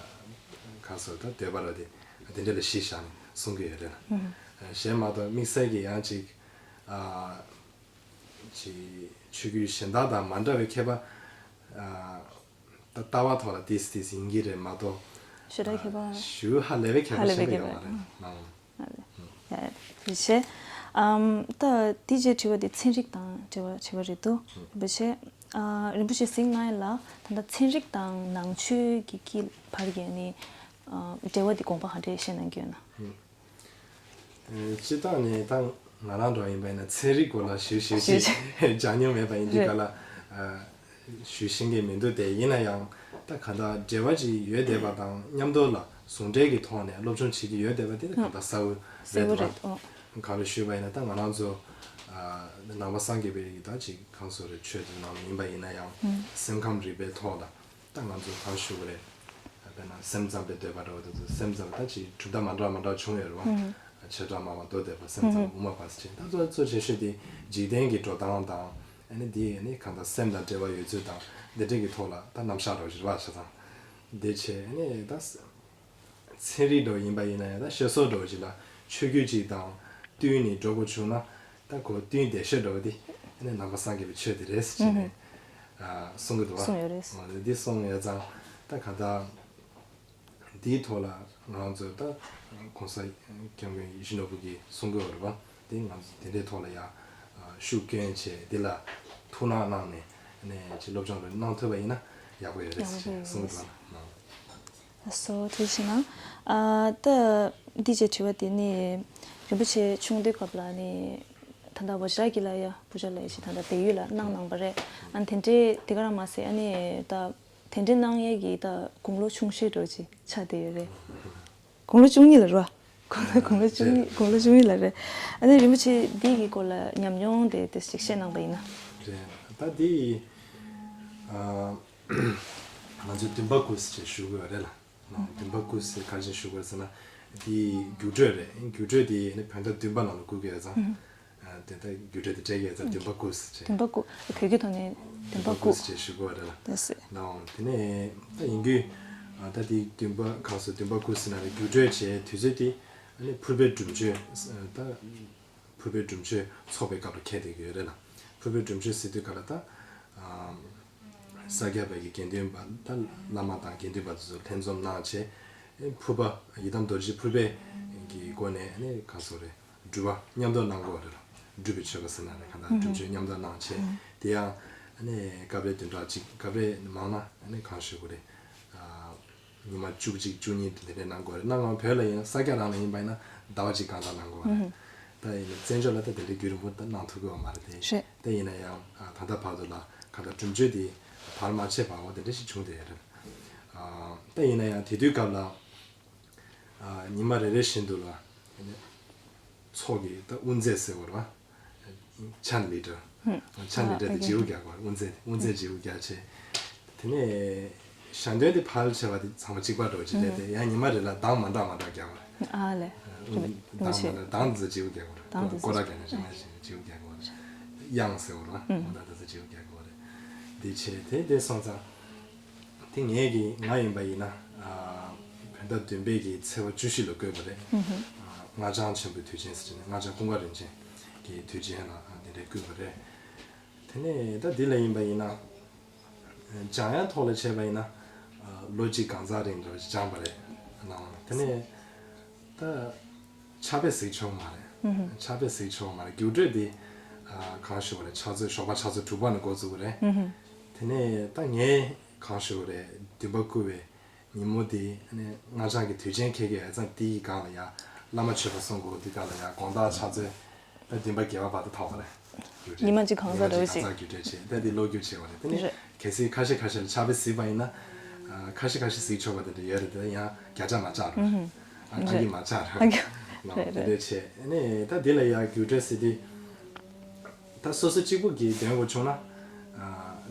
ག་སོ་ད་འདོད་པ་ར་དེ་དེ་འདྲ་ལ་གཞིར་བཞག་ནས་གསུང་གི་ཡོད་རེད་ལ། གཞན་མ་གཏོགས་དམིགས་བསལ་གྱི་ཡང་ཅིག་ཅིག་ཆོས་བརྒྱུད་གཞན་དག་དང་མ་འདྲ་བའི་མཁས་པ། ད་ལྟ་བ་ཐོག་ལ་ཏིས་ཏིས་ཡིན་གྱི་རེད་མ་གཏོགས། ཞེ་དྲག་མཁས་པ། ཞུ་ཧ་ལས་པའི་མཁས་པ་ཧ་ལས་པའི་ཞིག་ཡོད་མ་མཁས་པ་རེད། ཡ་ཡ་ཡ། ད་དེ་རྗེས་དྲི་བ་དེ་ཚན་རིག་དང་འབྲེལ་བ་བྱས་པ་རེད་འདུག་རིན་པོ་ཆེ། རིན་པོ་ཆེ་གཟིགས་ན་ཡིན་ལ་ད་ལྟ་ཚན་རིག་དང་ནང་ཆོས་ཀྱི་དཀྱིལ་བར་གྱི་ནི་འབྲེལ་བ་དེ་དགོངས་པ་ག་འདྲས་བཤད་གནང་གི་ཡོད་ན། སྤྱིར་བཏང་ནས་ད་ང་རང་འདྲ་ཡིན་པ་ཡིན་ན་ཚན་རིག་སྐོར་ལ་ཞིབ་ཞིབ་ཞིག་སྦྱང་མྱོང་མེད་པ་ཡིན་དུས་ག་ལ་ཞུ་ཤེས་ཀྱི་མི་འདུག་དེ་ཡིན་ན་ཡང་ད་ག་འདྲ་འབྲེལ་བ་ཅིག་ཡོད་བསྡད་པ་དང་མཉམ་དུ་ལ་ཟུང་འབྲེལ་གྱི་ཐོག་ནས་སློབ་སྦྱོང་བྱེད་ཀྱི་ཡོད་བསྡད་པ་དེ་ད་ག་འདྲ་གསལ་བོ་རེད་དོ། ག་རེ་ཞུས་པ་ཡིན་ན་ད་ང་རང་ཚོ་ནང་པ་སངས་རྒྱས་པའི་ད་ཅིག་གང་སོ་རེ་ཆོས་དེ་ནང་ཡིན་པ་ཡིན་ན་ཡང་སེམས་ཁམས་རིག་པའི་ཐོག་ལ། ད་ང་ཚོ་གང་ཞུ་དགོས་རེད། དཔེར་ན་སེམས་ཙམ་པའི་འདོད་པ་འདྲ་བོ་དེ་ཚོ་སེམས་ཙམ་ད་ཅིག་གྲུབ་མཐའ་མ་འདྲ་མ་འདྲ་བྱུང་ཡོད་རེད་བ། བྱེ་བྲག་སྨྲ་བ་མདོ་སྡེ་པ་སེམས་ཙམ་དབུ་མ་པ་ཟེར་ཅིག་ད་གཙོ་གཙོ་ཆེ་ཤོས་དེ་འཇིག་རྟེན་གྱི་འགྲོ་སྟངས་དང་ཨ་ནི་དེ་ཨ་ནི་གང་ལྟར་སེམས་དང་འབྲེལ་བ་ཡོད་ཚུལ་དང་འདི་འདྲ་གི་ཐོག་ལ་ད་རྣམ་གཞག་འདྲ་བོ་ཞིག་རེད་བ་བྱས་ཙང་། འདི་བྱས་ཨ་ནི་ད། ཚན་རིག་འདྲ་བོ་ཡིན་པ་ཡིན་ན་ཡང་ད་བཤད་སྲོལ་འདྲ་བོ་ཅིག་ལ་ཆོས་བརྒྱུད་ཅིག་དང་བསྟུན་ནས་འགྲོ་དགོས་བྱུང་ན་ད་ཁོ་བསྟུན་བསྡད་ཤོས་འདྲ་བོ་དེ་ཨ་ནི་ནང་པ་སངས་རྒྱས་པའི་ཆོས་དེ་རེད་ཟེར་བྱས་ནས་གསུང་གི་འདུག་བ། གསུངས་ཡོད་རེད། འོ་འདི་གསུངས་ཡོད་ཙང་ད་ག་ད་འདིའི་ཐོག་ལ་ང་ཚོ་ད་གོང་ས་སྐྱབས་མགོན་ཡིད་བཞིན་ནོར་བུ་གིས་གསུང་གི་ཡོད་རེད་བ། དེ་ང་ཚོ་དེ་འདྲའི་ཐོག་ལ་ཡང་ཤུགས་བསྐྱོན་བྱས་འདི་ལ་ཐུགས་སྣང་གནང་ནས་ཨ་ནི་ཅིག་སློབ་སྦྱོང་རེ་གནང་ཐུབ་པ་ཡིན་ན་ཡག་པོ་ཡོད་རེད་ཟེར་བྱས་གསུང་གི་འདུག་བ། ལགས་སོ་ཐུགས་རྗེ་གནང་། ཨ་ད་འདི་རྗེས་དྲི་བ་དེ་ནི་རིན་པོ་ཆེ་ཆུང་དུས་སྐབས་ལ་ནི་ད་ལྟ་བོ་ཇ་གི་ལ་ཡ་བུ་ཇ་ལ་ཡ་ཞིག་ད་ལྟ་བལ་ཡུལ་ལ་གནང་གནང་པ་རེད། ཨ་ནི་དེ་འདྲའི་དེ་ག་རང་མ་ཟད་ཨ་ནི་ད་དེ་འདྲའི་གནང་ཡས་ཀྱི་ད་དགུང་ལོ་ཆུང་ཤོས་འདྲ་ཅིག་ཆགས་བསྡད་ཡོད་རེད། དགུང་ལོ་བཅུ་གཉིས་ལ་རེད་བ། དགུང་ལོ་དགུང་ལོ་བཅུ་གཉིས་དགུང་ལོ་བཅུ་གཉིས་ལ་རེད། ཨ་ནི་རིན་པོ་ཆེ་འདི་གི་སྐོར་ལ་ཉམས་མྱོང་དེ་དེ་ཞིག་བཤད་གནང་པ་ཡིན་ན། རེད། ད་འདི་ཨ། ང་ཚོས་འདུན་པ་སྐུ་ཟེར་ཞུ་དགོས་རེད་ལ། འདུན་པ་སྐུ་ཟེར་ག་རེ་ཞུ་དགོས་ཟེར་ན། འདི་རྒྱུགས་སྤྲོད་རེད། རྒྱུགས་སྤྲོད་དེ་ནི་བོད་ཟླ་བདུན་པ་ནང་ལ་བསྐུར་གྱི་ཡོད་ཙང་། དེ་ལྟར་རྒྱུགས་སྤྲོད་དེ་སྤྲད་ཀྱི་ཡོད་ཙང་འདུན་པ་སྐུ་ཟེར་བྱས། འདུན་པ་སྐུ། བོད་ཀྱི་ཐོག་ནས་འདུན་པ་སྐུ་ཟེར་བྱས་ཞུ་དགོས་རེད་ལ། ལགས་སོ། ནའོ་དེ་ནས་ད་ཡིན་རྒྱུ། ད་དེ་འདུན་པ་གང་སོ་འདུན་པ་སྐུ་ཟེར་ན་རེད། རྒྱུགས་སྤྲོད་བྱས་དུས་ཚོད་དེ་ནི་ཕུར་པའི་སྒྲུབ་མཆོད་ད། ཕུར་པའི་སྒྲུབ་མཆོད་ཚོགས་པའི་སྐབས་ལ་འཁེལ་བསྡད་ཀྱི་ཡོད་རེད་ལ། ཕུར་པའི་སྒྲུབ་མཆོད་ཟེར་དུས་ག་ལ་ད། ས་སྐྱ་པའི་གི་དགེ་འདུན་པ་ད་བླ་མ་དང་དགེ་འདུན་པ་དེ་ཚོ་ལྷན་འཛོམས་གནང་བྱས། ཕུར་པ་ཡི་དམ་རྡོ་རྗེ་ཕུར་པའི་གི་སྒོ་ནས་ནི་ག་སོ་རེད། སྒྲུབ་པ་མཉམ་དུ་གནང་དགོས་རེད་ལ། སྒྲུབ་པའི་མཆོད་པ་ཟེར་ན་རེད། གང་ལྟར་སྒྲུབ་མཆོད་མཉམ་དུ་གནང་བྱས། དེ་ཡང་ ནས་སྐབས་རེ་བདུན་ཕྲག་གཅིག་སྐབས་རེ་མང་ན་ཨ་ནི་གང་ཞུ་དགོས་རེད། ཨ། ཉི་མ་བཅུ་གཅིག་བཅུ་གཉིས་དེ་འདྲ་གནང་དགོས་རེད། གནང་ང་བོད་ལ་ཡིན་ས་སྐྱ་རང་ལ་ཡིན་པ་ཡིན་ན་ཟླ་བ་གཅིག་གང་ལྟར་གནང་དགོས་རེད། ད་ཡིན་ན་བཙན་བྱོལ་ལ་ད་དེ་འདྲའི་རྒྱུན་རིང་པོ་ད་གནང་ཐུབ་ཀྱི་ཡོད་མ་རེད་དེ། རེད། ད་ཡིན་ན་ཡང་ཨ་ད་ལྟ་བར་དུ་ལ་གང་ལྟར་གྲུབ་འབྲས་དེ་བར་མ་ཆད་པ་འོ་དེ་འདྲ་ཞིག་བྱུང་བསྡད་ཡོད་རེད། ཨ་ད་ཡིན་ན་ཡང་དེ་དུས་སྐབས་ལ་ཨ་ཉི་མ་རེ་རེ་བཞིན་དུ་ལ་ཚོགས་ཀྱི་ད་དབུ་མཛད་ཟེར་བ་རེད་བ། ཆན་ལི་ཏྲ། ཆན་ལི་ཏྲ་དེ་བརྗེ་པོ་རྒྱག་པ་དབུ་མཛད་དབུ་མཛད་བརྗེ་པོ་རྒྱག་བྱས། དེ་ནས་ཞལ་འདོན་དེ་ཕལ་ཆེ་བ་དེ་ཚང་མ་གཅིག་པ་འགྲོ་བྱེད་དེ་དེ་ཡང་ཉི་མ་རེ་ལ་གདངས་མ་འདྲ་མ་འདྲ་རྒྱག་པ་རེད། ཨ་ལས། དབུ་གདངས་མ་འདྲ་གདངས་དེ་ཚོ་བརྗེ་པོ་རྒྱག་པ་རེད། སྐོར་ར་རྒྱག་ན་རིམ་པ་བཞིན་བརྗེ་པོ་རྒྱག་པ་རེད། དབྱངས་ཟེར་བ་རེད་བ། འོ་ད་དེ་ཚོ་བརྗེ་པོ་རྒྱག་པ་རེད། དེ་བྱས་དེ་དེ་སོང་ཙང་། དེ་ངས་ཀྱི་ང་ཡིན་པ་ཡིན་ན་ཨ་བོད་ཟླ་བདུན་པའི་གི་ཚེས་པ་བཅུ་བཞི་ལ་བསྐོས་པ་རེད། ཨ་སྔགས་འཆང་ཆེན་པོའི་དུས་ཆེན་ཟེར་ནས་སྔགས་འཆང་ཀུན་དགའ་རིན་ཆེན་གྱི་དུས་ཆེན་ལ་དེ་འདྲའི་བསྐོས་པ་རེད། དེ་ནས་ད་འདི་ལ་ཡིན་པ་ཡིན་ན་སྦྱང་ཡག་ཐོག་ལ་བྱས་པ་ཡིན་ན་ལོ་གཅིག་གང་ཚང་རིང་འདྲ་སྦྱངས་པ་རེད། དེ་ནས་ད། ཕྱག་དཔེ་གཟིགས་ཆོག་མ་རེད། ཕྱག་དཔེ་གཟིགས་ཆོག་མ་རེད། རྒྱུགས་སྤྲོད་འདི་གང་ཞུ་བ་རེད། ཕྱག་ཚོད་ཞོགས་པ་ཕྱག་ཚོད་དྲུག་པ་ནས་འགོ་བཙུགས་པ་རེད། དེ་ནས་ད་ངས་གང་ཞུ་བ་རེད། འདུན་པ་བསྐུལ་བའི་ཉིན་མོ་འདི་ནས་སྔགས་འཆང་གི་དུས་ཆེན་འཁེལ་གི་ཡོད་ཙང་དེའི་སྒང་ལ་ཡ་བླ་མ་མཆོད་པ་གསུང་དགོས། འདི་སྒང་ལ་ཡ་དགོང་དག་ཕྱག་ཚོད་ད་བདུན་པ་བརྒྱད་པ་བར་དུ་ཐོག་པ་རེད། ཉི་མ་གཅིག་གང་ཟག་འདྲ་བོ་ཞིག་གང་ཟག་རྒྱུགས་སྤྲོད་བྱས་ད་འདི་ལོ་རྒྱུས་བྱས་པ་རེད། དེ་ནས། རེད། གལ་སྲིད་ཁ་ཤས་ཁ་ཤས་ལ་ཕྱག་དཔེ་གཟིགས་པ་ཡིན་ན། ཨ་ཁ་ཤས་ཁ་ཤས་གཟིགས་ཆོག་པ་དེ་འདྲ་ཡོད་རེད། དེ་ཡང་བརྒྱ་ཆ་མ་བཅག་རོགས། ཨ་ཨ་གི་མ་བཅག་རོགས། ཨ་གི་ལགས་རེད། དེ་རེད། འདྲ་བྱས་ནས་ད་འདི་ལ་ཡང་རྒྱུགས་སྤྲོད་ཟེར་དུས། ད་སོ་སོ་གཅིག་པུ་གིས་འདོན་དགོས་བྱུང་ན། ཨ་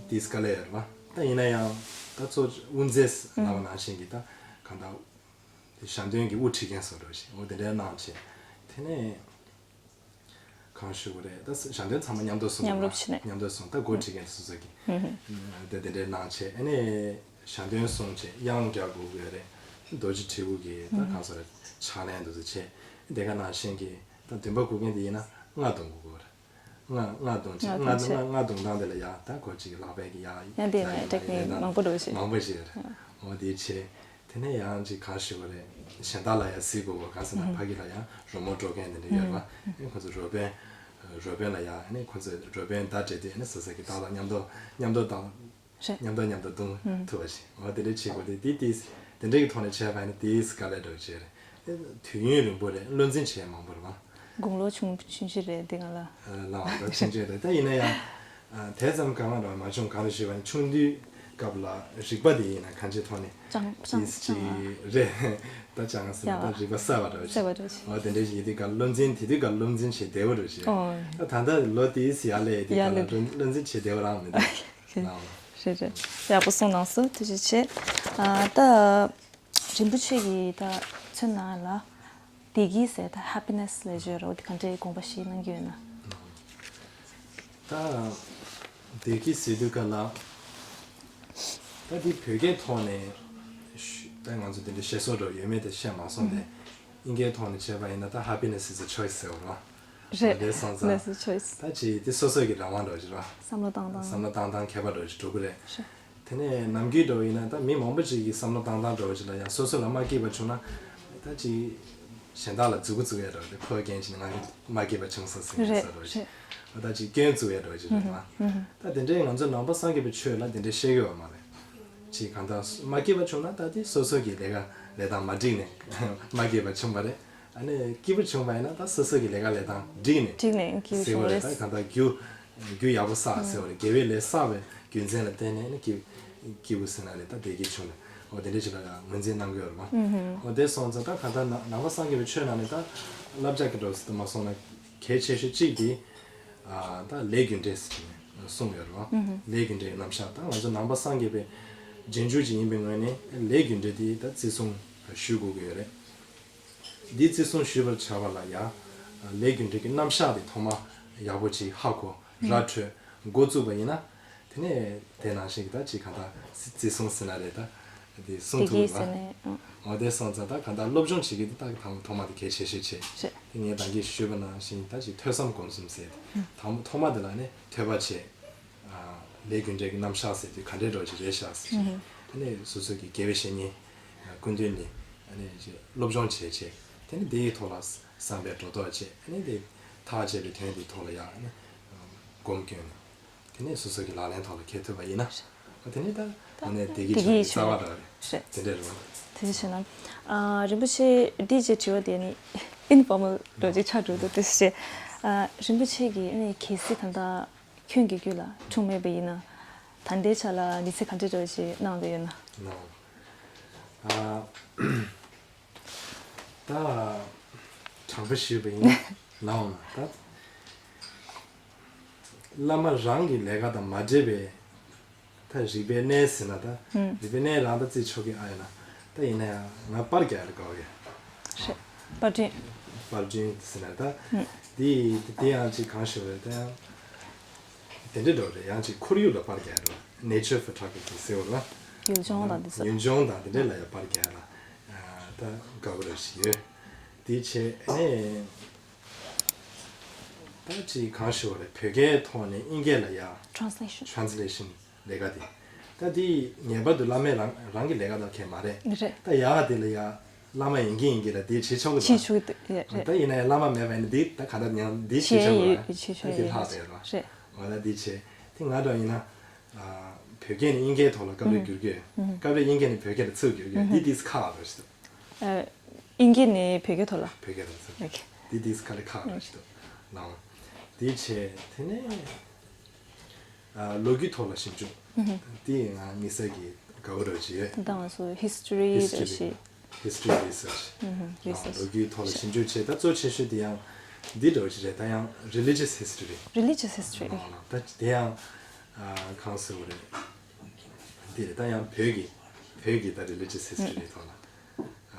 དེ་དཀའ་ལས་ཡོད་རེད་བ། ད་ཡིན་ན་ཡང་ད་གཙོ་དབུ་མཛད་ལབ་པ་ནང་བཞིན་གྱི་ད་གང་ལྟར། དེ་ཞལ་འདོན་གྱི་དབུ་ཁྲིད་མཁན་བཟོ་འདྲ་བ་ཞིག་འོ་དེ་འདྲའི་གནང་བྱས། དེ་ནས། གང་ཞུ་དགོས་རེད། ད་ཞལ་འདོན་ཚང་མ་མཉམ་དུ་གསུང་དགོས་མ་རེད། མཉམ་རུབ་བྱས་ནས། མཉམ་དུ་གསུང་། ད་འགོ་ཁྲིད་མཁན་དེ་སོ་སོ་གིས་ད་དེ་འདྲའི་གནང་བྱས། ཨ་ནི་ཞལ་འདོན་གསུང་བྱས་དབྱངས་རྒྱག་དགོས་ཀྱི་ཡོད་རེད། རྡོ་རྗེ་དྲིལ་བུ་གི་ད་གང་ཟེར་རེད། ཕྱག་ལེན་དེ་ཚོ་བྱས། དེ་ག་ནང་བཞིན་གྱི་ད་འདུན་པ་འགུག་མཁན་དེ་ཡིན་ན་རྔ་བརྡུང་དགོས་ཀྱི་ཡོད་རེད། རྔ་རྔ་བརྡུང་བྱས། རྔ་རྔ་བརྡུང་བྱས། རྔ་རྔ་བརྡུང་སྟངས་དེ་ལ་ཡ་ད་ཁོ་གཅིག་གི་ལག་པའི་གི་ཡ་ཡང་དེ་ཡ་ནས་ཡ་ཊེག་ནིག་ཡ་མང་པོ་འདྲ་བོ་ཞིག་མང་པོ་ཞིག་ཡོད་རེད། འོ་དེ་བྱས། དེ་ནས་ཡང་ཅིག་གང་ཞུ་བ་རེད། གཞན་དག་ལ་ཡང་གཟིགས་དགོས་པ་གང་ཟེར་ན་ཕ་གི་ལ་ཡང་རོལ་མོ་དཀྲོལ་མཁན་དེ་འདྲ་ཡོད་རེད་བ། ཨེ་ཁོ་ཚོ་རོལ་དཔོན། རོལ་དཔོན་ལ་ཡང་ཨ་ནི་ཁོ་ཚོས་རོལ་དཔོན་བརྡ་སྤྲད་དུས་ཨ་ནི་སོ་སོ་གི་ཏག་ཏག་མཉམ་དུ་མཉམ་དུ་བཏང་། རེད། མཉམ་དུ་མཉམ་དུ་བརྡུང་ཐུབ་པ་ཞིག་འོ་དེ་འདྲ་བྱེད་དགོས་ཏེ་དེ་དེ་དེ་འདྲ་གི་ཐོག་ནས་བྱས་པ་ཡིན་ན་དེ་དཀའ་ལས་འདྲ་བོ་བྱས་རེད། དུས་ཡུན་རིང་པོ་རེད། བློ་འཛིན་བྱས་མང་པོ་རེད་བ། དགུང་ལོ་ཆུང་ཆུང་ཞིག་རེད་འདི་ང་ལ། ལའང་ད་ཆུང་ཆུང་རེད། ད་ཡིན་ན་ཡང་། དེ་ཙམ་གང་ལ་མ་བྱུང་། གང་ལ་ཞུས་པ་ཡིན་ཆུང་དུས་སྐབས་ལ་རིག་པ་དེ་ཡིན་ན་གང་ཅིའི་ཐོག་ནས་སྤྱང་སྤྱང་ཏིས་སྤྱང་ཅིག་རེད། ད་སྤྱང་ཟེར་ན་ཡག་ད་རིག་པ་གསར་བ་འདྲ་བོ་ཞིག་གསར་བ་འདྲ་བོ་ཞིག་འོ་དེ་འདྲ་ཞིག་ཡིན་དུས་ག་བློ་འཛིན་དེ་དུས་ག་བློ་འཛིན་བྱེད་བདེ་བོ་འདྲ་བོ་ཞིག་ཨོ། ད་ད་ལྟ་ལོ་དེའི་ཡར་ལས་དེ་ག་ཡར་ལ་ལས་བློ་བློ་འཛིན་བྱེད་བདེ་བོ་རང་མི་འདུག་རེད་རེད། ཡག་པོ་གསུངས་གནང་སོང་། ཐུགས་རྗེ་ཆེ། ཨ་ད། རིན་པོ་ཆེ་གིས་ད་མཚོན་ནང་ལ། བདེ་སྐྱིད་ཟེར་ད་ཧེ་པི་ནེ་སི་ལབ་ཀྱི་ཡོད་རེད། འོ་དེ་ག་འདྲའི་དགོངས་པ་བཞེས་གནང་གི་ཡོད་ན། ད་བདེ་སྐྱིད་ཟེར་དུས་ག་ལ། ད་འདི་བོད་སྐད་ཐོག་ནས་ཞུ་ད་ང་ཚོ་དེ་འདྲ་བཤད་སྲོལ་འདྲ་བོ་ཡོད་མེད་དེ་བཤད་མ་སོང་སྟེ། ཨིན་སྐད་ཐོག་ནས་བྱས་པ་ཡིན་ན་ད་happiness is a choice ཟེར་བ་རེད། རེད། དེ་སོང་ཙང་Happiness is a choice. ད་ཅིག་དེ་སོ་སོ་གི་རང་དབང་འདྲ་བོ་ཞིག་རེད། བསམ་བློ་བཏང་སྟངས། བསམ་བློ་བཏང་སྟངས་ཁྱད་པར་འདྲ་བོ་ཞིག་འགྲོ་གི་རེད། རེད། དེ་ནས་ནམ་རྒྱུན་འདྲ་བོ་ཡིན་ན་ད་མི་མང་པོ་ཅིག་གིས་བསམ་བློ་བཏང་སྟངས་འདྲ་བོ་ཞིག་ལ་ཡང་སོ་སོ་ལ་མ་སྐྱིད་པ་བྱུང་ན་ད་ཅིག་གཞན་དག་ལ་རྫུ་འཕྲུལ་བཙུགས་ཡ་འདྲ་བོ་དེ་ཁོའི་རྐྱེན་བྱས་ནས་ང་གི་མ་སྐྱིད་པ་བྱུང་སོང་ཟེར་ཡ་རེད་ས་འདྲ་བོ་ཞིག་རེད། ད་ཅིག་སྐྱོན་བཙུགས་ཡ་འདྲ་བོ་ཞིག་རེད་མ། ད་དེ་འདྲའི་ང་ཚོ་ནང་པ་སངས་རྒྱས་པའི་ཆོས་ལ་དེ་འདྲའི་བཤད་ཀྱི་ཡོད་མ་རེད། ཅིག་གང་ལྟར་མ་སྐྱིད་པ་བྱུང་ན་ད་དེ་སོ་སོ་གི་ལས་ཀ་ལས་སྟངས་མ་འགྲིག་ནས་མ་སྐྱིད་པ་བྱུང་བ་རེད། ཨ་ནི་སྐྱིད་པོ་བྱུང་བ་ཡིན་ན་ད་སོ་སོ་གི་ལས་ཀ་ལས་སྟངས་འགྲིག་ནས་འགྲིག་ནས་སྐྱིད་པོ་ཟེར་བ་བྱུང་རེད། རེད། ད་གང་ལྟར་རྒྱུ་རྒྱུ་ཡག་པོ་བསགས་ཟེར་བ་རེད། དགེ་བའི་ལས་བསགས་པའི་རྒྱུ་མཚན་ལ་བརྟེན་ནས་ནི་སྐྱིད་སྐྱིད་པོ་ཟེར་ན་རེད། ད་བདེ་སྐྱིད་བྱུང་ནས་འོ་དེ་འདྲ་ཞིག་ལ་ཡང་ངོས་འཛིན་གནང་གི་ཡོད་རེད་མ། འོ་དེ་སོང་ཙང་ད་གང་ལྟར་ནང་ནང་པ་སངས་རྒྱས་པའི་ཆོས་ནང་ནས་ད་བསླབ་བྱ་གི་འགྲོ་སྲིད་དུ་མ་སོང་ན་གལ་ཆེ་ཤོས་གཅིག་དེ། ཨ་ད་ལས་རྒྱུ་འབྲས་ཟེར་ནས་གསུངས་ཡོད་རེད་བ། ལས་རྒྱུ་འབྲས་ཀྱི་རྣམ་གཞག་ད་ང་ཚོ་ནང་པ་སངས་རྒྱས་པའི་རྗེས་འཇུག་ཅིག་ཡིན་པའི་ངོས་ནས་ལས་རྒྱུ་འབྲས་དེ་ད་བརྩི་སྲུང་ཞུ་དགོས་ཀྱི་ཡོད་རེད། འདི་བརྩི་སྲུང་ཞུ་བར་བྱ་བ་ལ་ཡང་ལས་རྒྱུ་འབྲས་ཀྱི་རྣམ་གཞག་དེ་ཐོག་མ་ཡག་པོ་ཅིག་ཧ་གོ་ར་འཕྲོད་འགོ་བཙུགས་པ་ཡིན་ན། དེ་ནས་དེ་ནང་བཞིན་གྱི་ད་ཅིག་གང་ལྟར་བརྩི་སྲུང་ཟེར་ན་རེད། ད་དེ་སྲུང་ཐུབ་ཀྱི་ཟེར་ཡོད་པ། ནས་ཨང་། འོ་དེ་སོང་ཙང་ད་གང་ལྟར་སློབ་སྦྱོང་བྱེད་ཀྱི་དེ་ད་ཐོག་ཐོག་མ་དེ་གལ་ཆེ་ཤོས་ཆེ། རེད། དེ་ངས་ད་གིན་ཞུས་པ་ནང་བཞིན་ད་ཅིག་ཐོས་བསམ་སྒོམ་གསུམ་ཟེར་ཏེ། ཐོག་ཐོག་མ་དེ་ལ་ནི་ཐོས་པ་བྱས། ལས་རྒྱུ་འབྲས་ཀྱི་རྣམ་གཞག་ཟེར་དུས་ག་འདྲའི་འགྲོ་ཅིག་རེད་ཤག་ཟེར། ཨ་ནི་སོ་སོ་གི་དགེ་བའི་བཤེས་གཉེན་སྐུ་མདུན་ནས་ཨ་ནི་ཅིག་སློབ་སྦྱོང་བྱས་བྱས། དེ་ནི་དེའི་ཐོག་ལ་བསམ་པའི་སྒྲོ་འདོགས་བྱས། ཨ་ནི་དེ་ཐག་བཅད་པའི་དོན་དེའི་ཐོག་ལ་ཡང་ཨ་ནི་སྒོམ་སྐྱོན་ནས། དེ་ནས་སོ་སོ་གི་ལག་ལེན་ཐོག་ལ་འཁྱེར་ཐུབ་པ་ཡིན་ན། ཨ་དེ་ནས་ད་ད་ཨ་ནས་བདེ་སྐྱིད་བདེ་སྐྱིད་བྱུང་བའི་རྩ་བ་འདྲ་རེད། རེད། དེ་འདྲ་རེད་བ། དེ་བྱས་ན། ཨ་རིན་པོ་ཆེ་འདི་རྗེས་དྲི་བ་དེ་ནི་ཨིན་ཕོར་མལ་འདྲ་ཅིག་ཆགས་འགྲོ་འདུག་དེ་བྱས། ཨ་རིན་པོ་ཆེ་གིས་ཨ་ནི་གལ་སྲིད་ད་ལྟ་ཁྱོད་ཀྱི་རྒྱུད་ལ་འཁྲུངས་མེད་པ་ཡིན་ན། ད་ལྟའི་ཆ་ལ་མི་ཚེ་ག་འདྲ་འདྲ་ཅིག་གནང་འདོད་ཡོད་ན། ནོ། ཨ། ད་དྲང་པོ་ཞུས་པ་ཡིན་ན་ནའོ་ན་ད། བླ་མ་རང་གི་ལས་ཀ་དང་མ་འབྲེལ་བའི་ད་རིག་པའི་གནས་ཟེར་ན་ད། ཨུམ། རིག་པའི་གནས་རང་ད་རྩིས་ཆོག་གི་ཨ་ཡིན་ན། ད་ཡིན་ན་ཡང་ང་པར་རྒྱག་ཡ་ལ་དགའ་བ་ཡོད། རེད། པར་སྐྲུན། པར་སྐྲུན་ཟེར་ན་ད། ཨུམ། འདི་འདི་ཡང་ཅིག་གང་ཞུ་བ་རེད་ད་ཡང་། དེ་འདྲ་འགྲོ་རེད། ཡང་ཅིག་ཁོར་ཡུག་ལ་པར་རྒྱག་འགྲོ། Nature photography ཟེར་བ་ལ། ཡུལ་ལྗོངས་དང་དེ་ཚོ། ཡུལ་ལྗོངས་དང་དེ་འདྲ་ལ་ཡང་པར་རྒྱག་ལ། ཨ་ད་དགའ་པོ་རེད་ཞིག་ཡོད། དེ་བྱས་ཨ་ནས་ད་ཅིག་གང་ཞུ་བ་རེད། བོད་སྐད་ཐོག་ནས་དབྱིན་སྐད་ལ་ཡ། Translation translation ལས་ཀ་དེ། ད་དེ་ངེས་པར་དུ་བླ་མས་རང་རང་གི་ལས་ཀ་དང་ཁེལ་མ་རེད། རེད། ད་ཡ་དེ་ལ་ཡ་བླ་མ་ཡིན་གྱི་ཡིན་གྱི་ལ་དེ་བྱེད་ཆོག་གི་བྱེད་ཆོག་གི་འདུག་ཡ་རེད། ད་ཡིན་ན་ཡང་བླ་མ་མེད་པ་ཡིན་ན་དེ་ད་ག་ད་ཉང་དེ་བྱེད་ཆོག་གི་རེད། བྱེད་ཆོག་ད་དེ་ལྷག་བསྡད་རོ། རེད། འོ་ད་དེ་བྱེད། དེ་ང་འདྲ་ཡིན་ན། ཨ། བོད་སྐད་ནས་དབྱིན་སྐད་ཐོག་ལ་སྐབས་རེ་བསྒྱུར་གྱི་ཡོད། སྐབས་རེ་དབྱིན་སྐད་ནས་བོད་སྐད་ལ་ཚུར་བསྒྱུར་གྱི་ཡོད། འདི་དེས་ཁག་རེད་ཞེས། ཨ། དབྱིན་སྐད་ནས་བོད་སྐད་ཐོག་ལ། བོད་སྐད་ལ་ཚུར། ཨོ་ཁེ། འདི་དེས་ཁག་ལས་ཁག་རེད་ཞེས་ལའང་། དེ་བྱས་དེ་ནས། ཨ། ལོ་རྒྱུས་ཐོག་ལ་ཞིབ་འཇུག་དེ་ང་དམིགས་བསལ་གྱི་དགའ་བོ་རེད་ཅེས་ཡོད། ད་ང་ཚོ་ཧི་སི་ཊོ་རི་རེད་ཤག་ཧི་སི་ཊོ་རི་རི་སར་ཆི། ཧུམ་ཧུམ། རི་སར་ཆི། ལོ་རྒྱུས་ཐོག་ལ་ཞིབ་འཇུག་བྱས། ད་གཙོ་ཆེ་ཤོས་དེ་ཡང་འདི་འདྲ་བོ་ཞིག་རེད། ད་ཡང་རི་ལི་ཇི་ཡས་ཧི་སི་ཊོ་རི། རི་ལི་ཇི་ཡས་ཧི་སི་ཊོ་རི། ད་དེ་ཡང་ཨ་གང་ཟེར་བ་རེད། འདི་རེད། ད་ཡང་བོད་ཀྱི་བོད་ཀྱི་ད་རི་ལི་ཇི་ཡས་ཧི་སི་ཊོ་རི་ཐོག་ལ།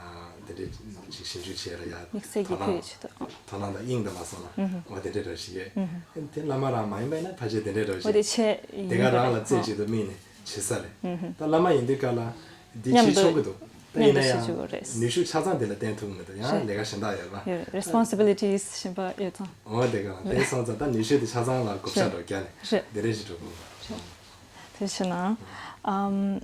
ཨ་དེ་འདྲའི་ཅིག་ཞིབ་འཇུག་བྱས་ར་ཡ། དམིགས་བསལ་གྱི་དོ་སྣང་ཁུལ་ཆེད་དུ། དོ་སྣང་དང་དབྱིངས་དང་མ་སོང་ན། ཨུ་ཧུ། འོ་དེ་འདྲའི་འདྲ་ཞིག་ཡོད། ཨུ་ཧུ། དེ་བླ་མ་རང་མ་ཡིན་པ་ཡིན་ན་ཕལ་ཆེར་དེ་འདྲའི་འདྲ་འོ་ཞིག་དེ་ཡོད། ཆེད་དེ་ག་རང་ལ་རྩེ་གཅིག་ཏུ་དམིགས་ནས་བྱེད་ས་རེད། ཨུ་ཧུ། ད་བླ་མ་ཡིན་དུས་ག་ལ་འདི་མཉམ་བྱེད་དུ་ཆོག་གི་འདུག་ད་ཡིན་ན་མཉམ་དུ་བྱེད་ཆོག་གི་རེད། ཡང་ནུས་ཤུགས་ཆ་ཚང་དེ་ལ་བརྟེན་ཐུབ་མི་འདུག་ཡང་རེད། ལས་ཀ་གཞན་དག་ཡོད་ལ། ཡོད། རེ་སི་པོན་སི་བི་ལི་ཊི་སི་གཞན་པ་ཡོད་ཙང་། འོ་དེ་ག་ལ་དེ་སོང་ཙང་ད་ནུས་ཤུགས་དེ་ཆ་ཚང་ལ་བགོ་བཤའ་འགྲོ་རྒྱ་ནས། རེད། དེ་འདྲ་ཞིག་འགྲོ་དགོས། རེད། དེ་བྱས་ན། ཨམ།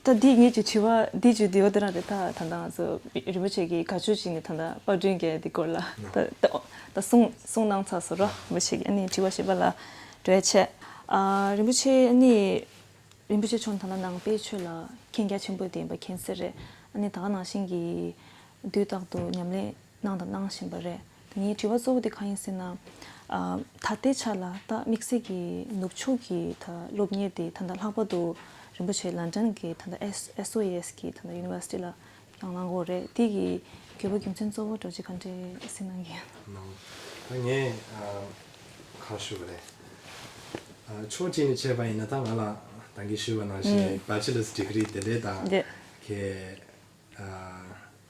ད་འདི་ངེད་ཀྱི་དྲི་བ་འདི་བརྗོད་དེ་འོ་དེ་རང་རེད། ད་ད་ལྟ་ང་ཚོ་རིན་པོ་ཆེ་གིས་དགའ་ཕྱོགས་ཅིག་ནས་ད་ལྟ་པར་སྐྲུན་གྱི་འདི་སྐོར་ལ་ད་ད་ད་གསུང་གསུང་གནང་ཚར་སོང་ར། རིན་པོ་ཆེ་གིས་ཨ་ནི་དྲི་བ་བཞི་པ་ལ་འགྲོ་ཡ་བྱས། ཨ་རིན་པོ་ཆེ་ཨ་ནི་རིན་པོ་ཆེ་མཆོག་ད་ལྟ་ནང་པའི་ཆོས་ལ་མཁྱེན་རྒྱ་ཆེན་པོ་དེ་ཡིན་པ་མཁྱེན་གསལ་རེད། ཨ་ནི་ད་ག་ནང་བཞིན་གྱི་དུས་རྟག་ཏུ་ཉམས་ལེན་གནང་དང་གནང་བཞིན་པ་རེད། ད་ངའི་དྲི་བ་གཙོ་བོ་དེ་གང་ཡིན་ཟེར་ན། ཨ་ད་ལྟའི་ཆ་ལ་ད་དམིགས་བསལ་གྱི་ནུབ་ཕྱོགས་ཀྱི་ད་སློབ་གཉེར་དེ་ད་ལྟ་ལྷག་པར་དུ་རིན་པོ་ཆེ་ལན་ཀྲན་གྱི་ད་ལྟ་ཨེས་ཨེས་ཨོ་ཨེ་ཨེས་གི་ད་ལྟ་ཡུ་ནི་ཝར་སི་ཊི་ལ་ཡང་གནང་གི་ཡོད་རེད། དེ་གི་དགོས་པ་རྒྱུ་མཚན་གཙོ་བོ་འདྲ་ཅིག་ག་འདྲས་གསུང་གནང་གི་ཡོད། ནང་ད་ངས་ཨ་གང་ཞུ་དགོས་རེད། ཨ་ཕྱོགས་གཅིག་ནས་བྱས་པ་ཡིན་ན་ད་ང་ལ་ད་གིན་ཞུས་པ་ནང་བཞིན་ཨུམ་bachelor's degree དེ་འདྲས་དང་རེད། གི་ཨ་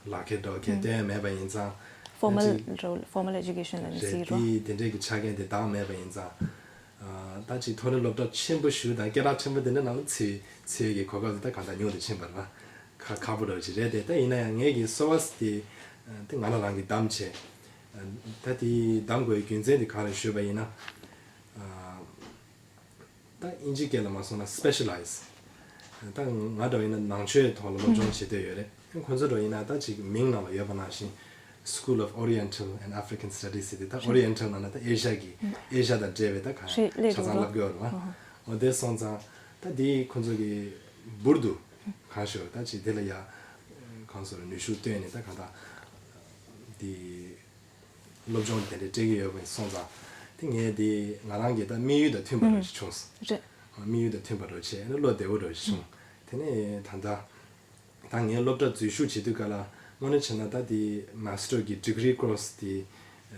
ལག་ཁྱེར་འདྲ་གི་ཨུམ་སྟོན་མེད་པ་ཡིན་ཙང་། formal ཅིག་འདྲ་formal education ལ་རེད། ཟེར་རོ། དེ་དེ་འདྲས་ཀྱི་ཆ་རྐྱེན་དེ་དག་མེད་པ་ཡིན་ཙང་། ཨ་ད་ཅིག་མཐོ་རིམ་སློབ་གྲྭ་ཆེན་པོ་ཞིག་དང་སྐད་གྲགས་ཆེན་པོ་དེ་འདྲ་ནང་ལ་ཚུད་ཚུད་ཀྱི་གོ་སྐབས་དེ་ད་གང་ལྟར་ཉུང་དུ་ཕྱིན་པ་རེད་པ། ཁག་ཁག་པོ་འདྲ་ཅིག་རེད་དེ། ད་ཡིན་ན་ཡང་ངེད་ཀྱི་སོ་བ་དེ་དེ་ང་རང་རང་གིས་བདམས་བྱས། ད་དེ་བདམས་དགོས་པའི་རྒྱུ་མཚན་དེ་གང་རེད་ཞུས་པ་ཡིན་ན། ཨ། ད་དབྱིན་ཇིའི་སྐད་ལ་མ་སོང་ན་specialize། ད་ང་འདྲ་ཡིན་ན་ནང་ཆོས་ཐོག་ལ་སློབ་སྦྱོང་བྱེད་འདོད་ཡོད་རེད། ཁོང་ཚོ་འདྲ་ཡིན་ན་ད་ཅིག་མིང་ནང་ལ་ཡོད་པ་ནང་བཞིན་School of Oriental and African Studies ཟེར་ཏེ། ད་Oriental ནང་ན་ད་ཨེ་ཤ་ཡ་གི་ཨེ་ཤ་ཡ་དང་འབྲེལ་བའི་ད་གང་ཆ་ཚང་བསླབ་ཀྱི་ཡོད་རེད་པ། འོ་དེ་སོང་ཙང་ད་དེ་ཁོང་ཚོ་གི་འབུར་དུ་གང་ཞུ་ད་ཅིག་དེ་ལ་ཡ་གང་ཟེར་ནུས་ཤུགས་བཏོན་ནས་ད་གང་ལྟར་དེ། སློབ་སྦྱོང་དེ་འདྲ་སྤྲད་ཀྱི་ཡོད་པ་སོང་ཙང་། དེ་ངས་དེ་ང་རང་གི་ད་དམིགས་ཡུལ་དང་མཐུན་པ་འདྲ་ཞིག་བྱུང་སོང་། རེད། དམིགས་ཡུལ་དང་མཐུན་པ་འདྲ་བྱས་ནས་བློ་བདེ་བོ་འདྲ་ཞིག་བྱུང་། དེ་ནས་ད་ལྟ་ད་ངས་སློབ་གྲྭ་འཛུལ་ཞུགས་བྱེད་དུས་ག་ལ་དངོས་གནས་བྱས་ན་ད་དེ་master གི་degree course དེ་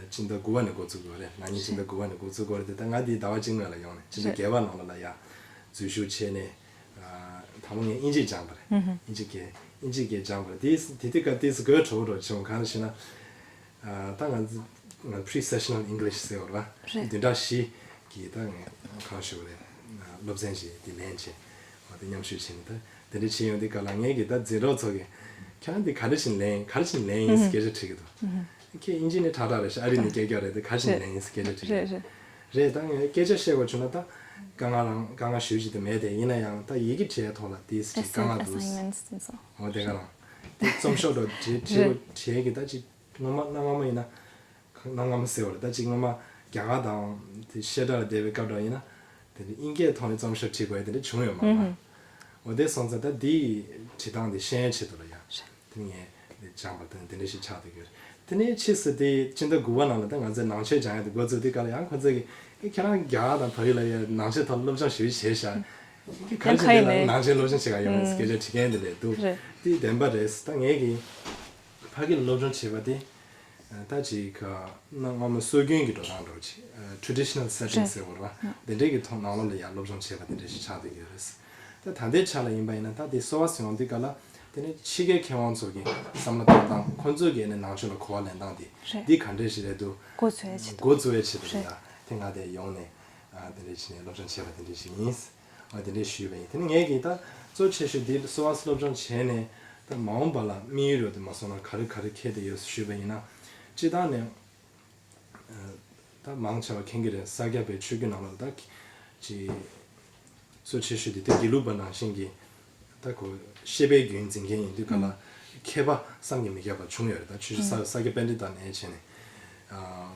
སྤྱི་ཟླ་དགུ་པ་ནས་འགོ་བཙུགས་དགོས་རེད། ན་ནིང་སྤྱི་ཟླ་དགུ་པ་ནས་འགོ་བཙུགས་དགོས་རེད་དེ། ད་ང་དེ་ཟླ་བ་གཅིག་སྔོན་ལ་ཡོང་ནས་སྤྱི་ཟླ་རེད། བརྒྱད་པ་ནང་ལ་ལ་ཡ་འཛུལ་ཞུགས་བྱས་ནས། ཨ་དང་པོ་ངས་དབྱིན་ཇི་སྦྱངས་པ་རེད། ཧུམ་ཧུམ། དབྱིན་ཇི་སྐད་དབྱིན་ཇི་སྐད་སྦྱངས་པ་རེད། དེ་དེ་དུས་སྐབས་དེ་སུ་དགོད་བྲོ་བོ་འདྲ་བྱུང་། གང་ཞེ་ན། ཨ་ད་ང་ང་pre-sessional English ཟེར་བ་རེད་པ། རེད། བདུན་ཕྲག་བཞི་གི་ད་ངས་གང་ཞུ་བ་རེད། སློབ་ཚན་ཞིག་དེ་ལེན་བྱས། འོ་དེ་མཉམ་ཞུགས་བྱས་ནས་ད་དེ་འདྲ་བྱས་ཡོང་དུས་ག་ལ་ངས་ཀྱི་ད་འཛིན་གྲོགས་ཚོ་གིས་ཁྱེད་རང་འདི་ག་རེ་བྱས་ནས་ལེན་ག་རེ་བྱས་ནས་ལེན་ཡིན་ཟེར་སྐད་ཆ་དྲིས་ཀྱི་འདུག་ཧུམ་ཧུམ། ཁྱེད་དབྱིན་ཇི་ནས་ཁྲ་ཁྲ་རེད་ཤག་ཨ་རི་ནས་སྐད་རྒྱག་རེད་དེ་ག་རེ་བྱས་ནས་ལེན་ཡིན་ཟེར་སྐད་ཆ་དྲིས་ཀྱི་འདུག་རེད་རེད། རེད། ད་ངས་སྐད་ཆ་བཤད་དགོས་བྱུང་ན་ད་དཀའ་ངལ་རང་དཀའ་ངལ་ཞེ་པོ་ཅིག་ད་མེད་དེ། ཡིན་ན་ཡང་ད་ཡི་གེ་བྲིས་ཐོག་ལ་དེ་ཅིག་དཀའ་ངལ་འདུག essayment དེ་ཚོ། འོ་དེ་ག་རང་དེ་རྩོམ་ཤོག་འདྲ་བྲིས་བྲིས་རེད། བྲིས་ཀྱི་ད་ཅིག་སྔོན་མ་གནའ་སྔ་མོ་ཡིན་ན། གནའ་སྔ་མོ་ཟེར་བ་རེད། ད་ཅིག་སྔོན་མ་རྒྱ་གར་དང་དེ་བཤད་གྲྭ་ལ་བསྡད་པའི་སྐབས་འདྲ་ཡིན་ན། དེ་ནི་དབྱིན་སྐད་ཐོག་ནས་རྩོམ་ཤོག་བྲིས་དགོས་དེ་འདྲ་བྱུང་ཡོད་མ་རེད། འོ་དེ་སོང་ཙང་ད་འདིའི་བྲིས་སྟངས་དེ་ཤེས་ཡོན་ཆེད་དུ་ལ་ཡ། དེ་ནི་ངས་སྦྱངས་པ་དང་དེ་འདྲ་ཞིག་ཆགས་བསྡད་ཡོད། དེ་ནས་ཕྱིས་སུ་དེ་སྤྱི་ཟླ་དགུ་པ་ནང་ལ་ད་ང་ཚོས་ནང་ཆོས་སྦྱང་ཡ་དེ་འགོ་བཙུགས་དུས་སྐབས་ལ་ཡང་ཁོ་ཚོ་གིས་ཨེ་ཁྱེད་རང་རྒྱ་གར་དང་བལ་ཡུལ་ལ་ཡ་ནང་ཆོས་ཐོག་སློབ་སྦྱོང་ཞུ་བྱས་ཤག་ཁ་ཡང་ཁ་ཡིན་ནས་ནང་ཆོས་སློབ་སྦྱོང་བྱེད་ག་ཡོང་སྐད་ཆ་དྲི་མཁན་དེ་འདྲ་འདུག་དེ་བདེན་པ་རེད། ད་ངས་ཀྱིས་ཕ་གི་ལ་སློབ་སྦྱོང་བྱས་པ་དེ། ད་ཅིག་ག་གནའ་སྔ་མོ་སྲོལ་རྒྱུན་གྱི་འགྲོ་སྟངས་འདྲ་བོ་ཅིག traditional setting ཟེར་བ་རེད་བ། དེ་འདྲའི་གི་ཐོག་ནང་ལོགས་ལ་ཡང་སློབ་སྦྱོང་བྱས་པ་དེ་འདྲ་ཞིག་ཆགས་བསྡད་ཀྱི་ཡོད་རེད། ད་ད་ལྟའི་ཆ་ལ་ཡིན་པ་ཡིན་ན་ད་དེ་གསོ་བ་ཟེར་ཡོང་དུས་ག་ལ་དེ་ནི་ཕྱི་རྒྱལ་མཁས་དབང་ཚོ་གི་བསམ་བློ་གཏོང་སྟངས་ཁོ་ཚོ་གི་ནི་ནང་ཆོས་ལ་གོ་བ་ལེན་སྟངས་དེ་འདི་ག་འདྲ་ཞིག་རེད་འདུག་འགོ་ཚུགས་ཡ་ཆེད་དུ། འགོ་ཚུགས་ཡ་ཆེད་དུ་ཡ་དེ་ང་དེ་ཡོང་ནས་དེ་འདྲ་བྱས་ནས་སློབ་སྦྱོང་བྱས་པ་དེ་འདྲ་ཞིག་ཡིན། ཨ་དེ་འདྲས་ཞུས་པ་ཡིན། དེ་ནི་ངས་ཀྱིས་ད་གཙོ་ཆེ་ཤོས་འདི་གསོ་བ་སློབ་སྦྱོང་བྱས་ནས་ད་མ་འོངས་པ་ལ་དམིགས་ཡུལ་རོ་དེ་མ་སོང་ན་ག་རེ་ག་རེ་འཁེལ་བསྡད་ཡོད་ཞུས་པ་ཡིན་ན། སྤྱིར་བཏང་ནས་ད་མང་ཆེ་བ་མཁྱེན་གྱི་རེད། ས་སྐྱ་པའི་ཆོས་བརྒྱུད་ནང་ལ་ད་ཅི་གཙོ་ཆེ་ཤོས་འདི་ད་དགེ་ལུགས་པ་ནང་བཞིན་གྱི་ད་ཁོ་བཤད་པའི་རྒྱུན་འཛིན་མཁན་ཡིན་དུས་ག་ལ་མཁས་པ་བསམ་གྱིས་མི་ཁྱབ་པ་བྱུང་ཡོད་རེད། ད་ཆོས་ཞུ་ས་ས་སྐྱ་པཎྜི་ཏ་ནས་བྱས་ནས།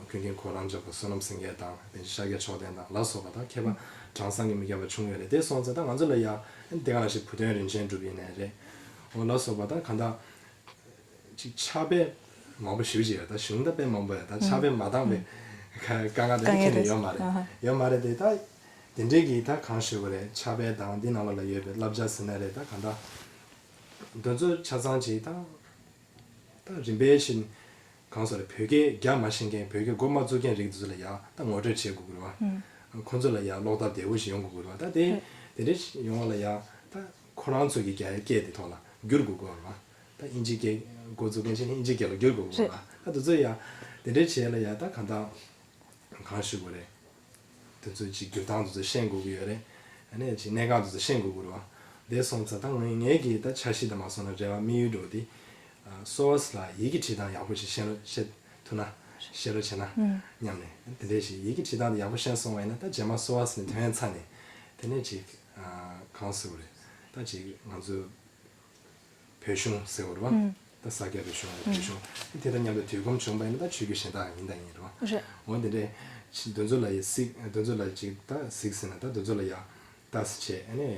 ཀུན་མཁྱེན་གོ་རམས་ཆེན་པོ་བསོད་ནམས་སེང་གེ་དང་དེ་ཤཱཀྱ་མཆོག་ལྡན་དང་ལ་སོགས་པ་དང་མཁས་པ་གྲངས་བསམ་གྱིས་མི་ཁྱབ་པ་བྱུང་ཡོད་རེད། དེ་སོང་ཙང་ད་ང་ཚོ་ལ་ཡ་དེ་ག་ནང་བཞིན་བུ་སྟོན་རིན་ཆེན་གྲུབ་ཡིན་ནའི་རེད། འོ་ལ་སོགས་པ་ད་གང་ལྟར་ཅིག་ཕྱག་དཔེ་མང་པོ་ཞེ་པོ་ཅིག་ཡོད། ད་གཞུང་ད་དཔེ་མང་པོ་ཡོད། ད་ཕྱག་དཔེ་མ་འདང་བའི་དཀའ་ངལ་དེ་འདྲ་ཁྱེད་ནས་ཡོད་མ་རེད། ཡོད་མ་རེད། དེ་ད་དེ་འདྲའི་གི་ད་གང་ཞུ་དགོས་རེད། ཕྱག་དཔེ་དང་འདི་ནང་ལོགས་ལ་ཡོད་པའི་བསླབ་བྱ་ཟེར་ན་རེད། ད་གང་ལྟར་དེ་ཚོ་ཆ་ཚང་ཅིག་ད། ད་རིམ་པས་བཞིན་གང་སོགས་རེད། བོད་སྐད་རྒྱ་མ་ཤེས་མཁན་བོད་སྐད་མགོ་མ་བཙུགས་མཁན་རིགས་དེ་ཚོ་ལ་ཡ་ད་ངོ་སྤྲོད་བྱེད་དགོས་ཀྱི་རེད་བ། ཁོང་ཚོ་ལ་ཡ་ཀློག་སྟབས་བདེ་བོ་ཞིག་ཡོང་དགོས་ཀྱི་རེད་བ། ད་དེ་དེ་འདྲ་ཡོང་བ་ལ་ཡ་ད་ཁོ་རང་ཚོ་གི་རྒྱ་ཡི་སྐད་དེ་ཐོག་ལ་བསྒྱུར་དགོས་ཀྱི་རེད་བ། ད་དབྱིན་ཇིའི་སྐད་མགོ་བཙུགས་མཁན་ཞིག་ནི་དབྱིན་ཇིའི་སྐད་ལ་བསྒྱུར་དགོས་ཀྱི་རེད་བ། ད་དེ་ཚོ་ཡ་དེ་འདྲ་བྱས་ལ་ཡ་ད་གང་ལྟར་གང་ཞུ་དགོས་རེད། དེ་ཚོའི་ཅིག་བསྒྱུར་སྟངས་དེ་ཚོ་ཤེས་དགོས་ཀྱི་ཡོད་རེད། ཨ་ནི་ཅིག་གནད་འགག་དེ་ཚོ་ཤེས་དགོས་ཀྱི་རེད་བ། དེ་སོང་ཙང་ད་ངས་ངས་ཀྱི་ད་འཆར་གཞི་དང་མ་སོང་ན་རེ་བ་དམིགས་ཡུལ་འགྲོ་དེ། གསོ་བ་ལ་ཡི་གེ་བྲིས་སྟངས་ཡག་པོ་ཞིག་ཤེས་ལོ་ཤེས་ཐུབ་ན་ཤེས་རོགས་བྱས་ན་སྙམ་ནས་དེ་འདྲས་ཞིག་ཡི་གེ་བྲིས་སྟངས་དེ་ཡག་པོ་ཤེས་སོང་བ་ཡིན་ན་ད་རྗེས་མ་གསོ་བ་ནས་ཐོན་ཚར་ནས་དེ་ནས་ཅིག་གང་ཟེར་དགོས་རེད། ད་ཅིག་ང་ཚོ། བོད་གཞུང་ཟེར་བ་རེད་བ། ད་ས་སྐྱ་བོད་གཞུང་རེད། བོད་གཞུང་དེ་དང་མཉམ་དུ་དུས་ཁོམ་བྱུང་བ་ཡིན་ན་ད་ཆོས་བརྒྱུད་གཞན་དག་ཡིན་དང་ཡིན་རེད་བ། འོ་དེ་འདྲའི་ཕྱི་དོན་ཚོ་ལ་ཡི་གཟིགས་དོན་ཚོ་ལ་ཅིག་ད་གཟིགས་ཟིན་ན་ད་དོན་ཚོ་ལ་ཡ་ལྟ་ཟེར་བྱས་ཨ་ནི་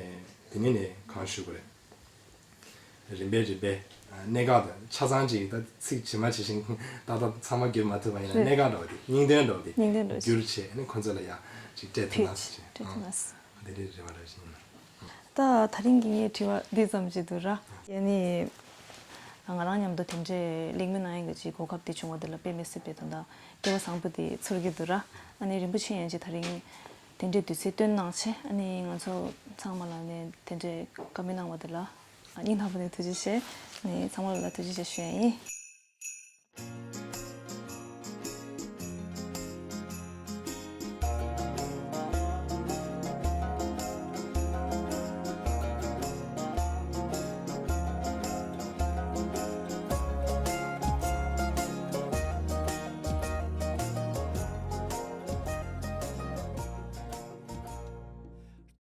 དེ་ནས་ནས་གང་ཞུ་དགོས་རེད། རིམ་པས་རིམ་པས་གནད་འགག་དང་ཆ་ཚང་ཅིག་ད་ཚིག་ཇི་མ་ཇི་བཞིན་ཏག་ཏག་ཚང་མ་བསྒྱུར་མ་ཐུབ་པ་ཡིན་ན་གནད་འགག་འདྲ་བ་དེ་སྙིང་དོན་འདྲ་བ་དེ་སྙིང་དོན་འདྲ་བ་བསྒྱུར་བྱས་ཨ་ནི་ཁོ་ཚོ་ལ་ཡ་ཅིག་སྤྲད་ཐུབ་ན་ཟེར་བྱས་སྤྲད་ཐུབ་ན་ཟེར། དེ་རེད་རེ་བ་རེ་བཞིན། ད་ད་རིང་གི་ངའི་དྲི་བ་འདི་ཙམ་ཞིག་འདུག་ར། ཡ་ནི། ང་རང་མཉམ་དུ་དེ་འདྲའི་གླེང་མོལ་གནང་ཡག་གི་ཅིག་གོ་སྐབས་དེ་བྱུང་བ་དེ་ལ་དཔེ་མི་སྲིད་པའི་དོན་དག་སྐལ་བ་བཟང་པོ་དེ་ཚོར་གྱི་འདུག་ར། ཨ་ནི་རིན་པོ་ཆེ་ཡན་ཆད་ད་རིང་དེ་འདྲའི་དུས་ཚོད་བཏོན་གནང་བྱས་ཨ་ནི་ང་ཚོ་ཚང་མ་ལ་ནི་དེ་འདྲའི་བཀའ་མོལ་གནང་བ་དེ་ལ་སྙིང་ཐག་པ་ནས་ཐུགས་རྗེ་ཆེ། ནི་ཚང་མ་ལ་ཐུགས་རྗེ་ཆེ་ཞུ་ཡ་ཡིན།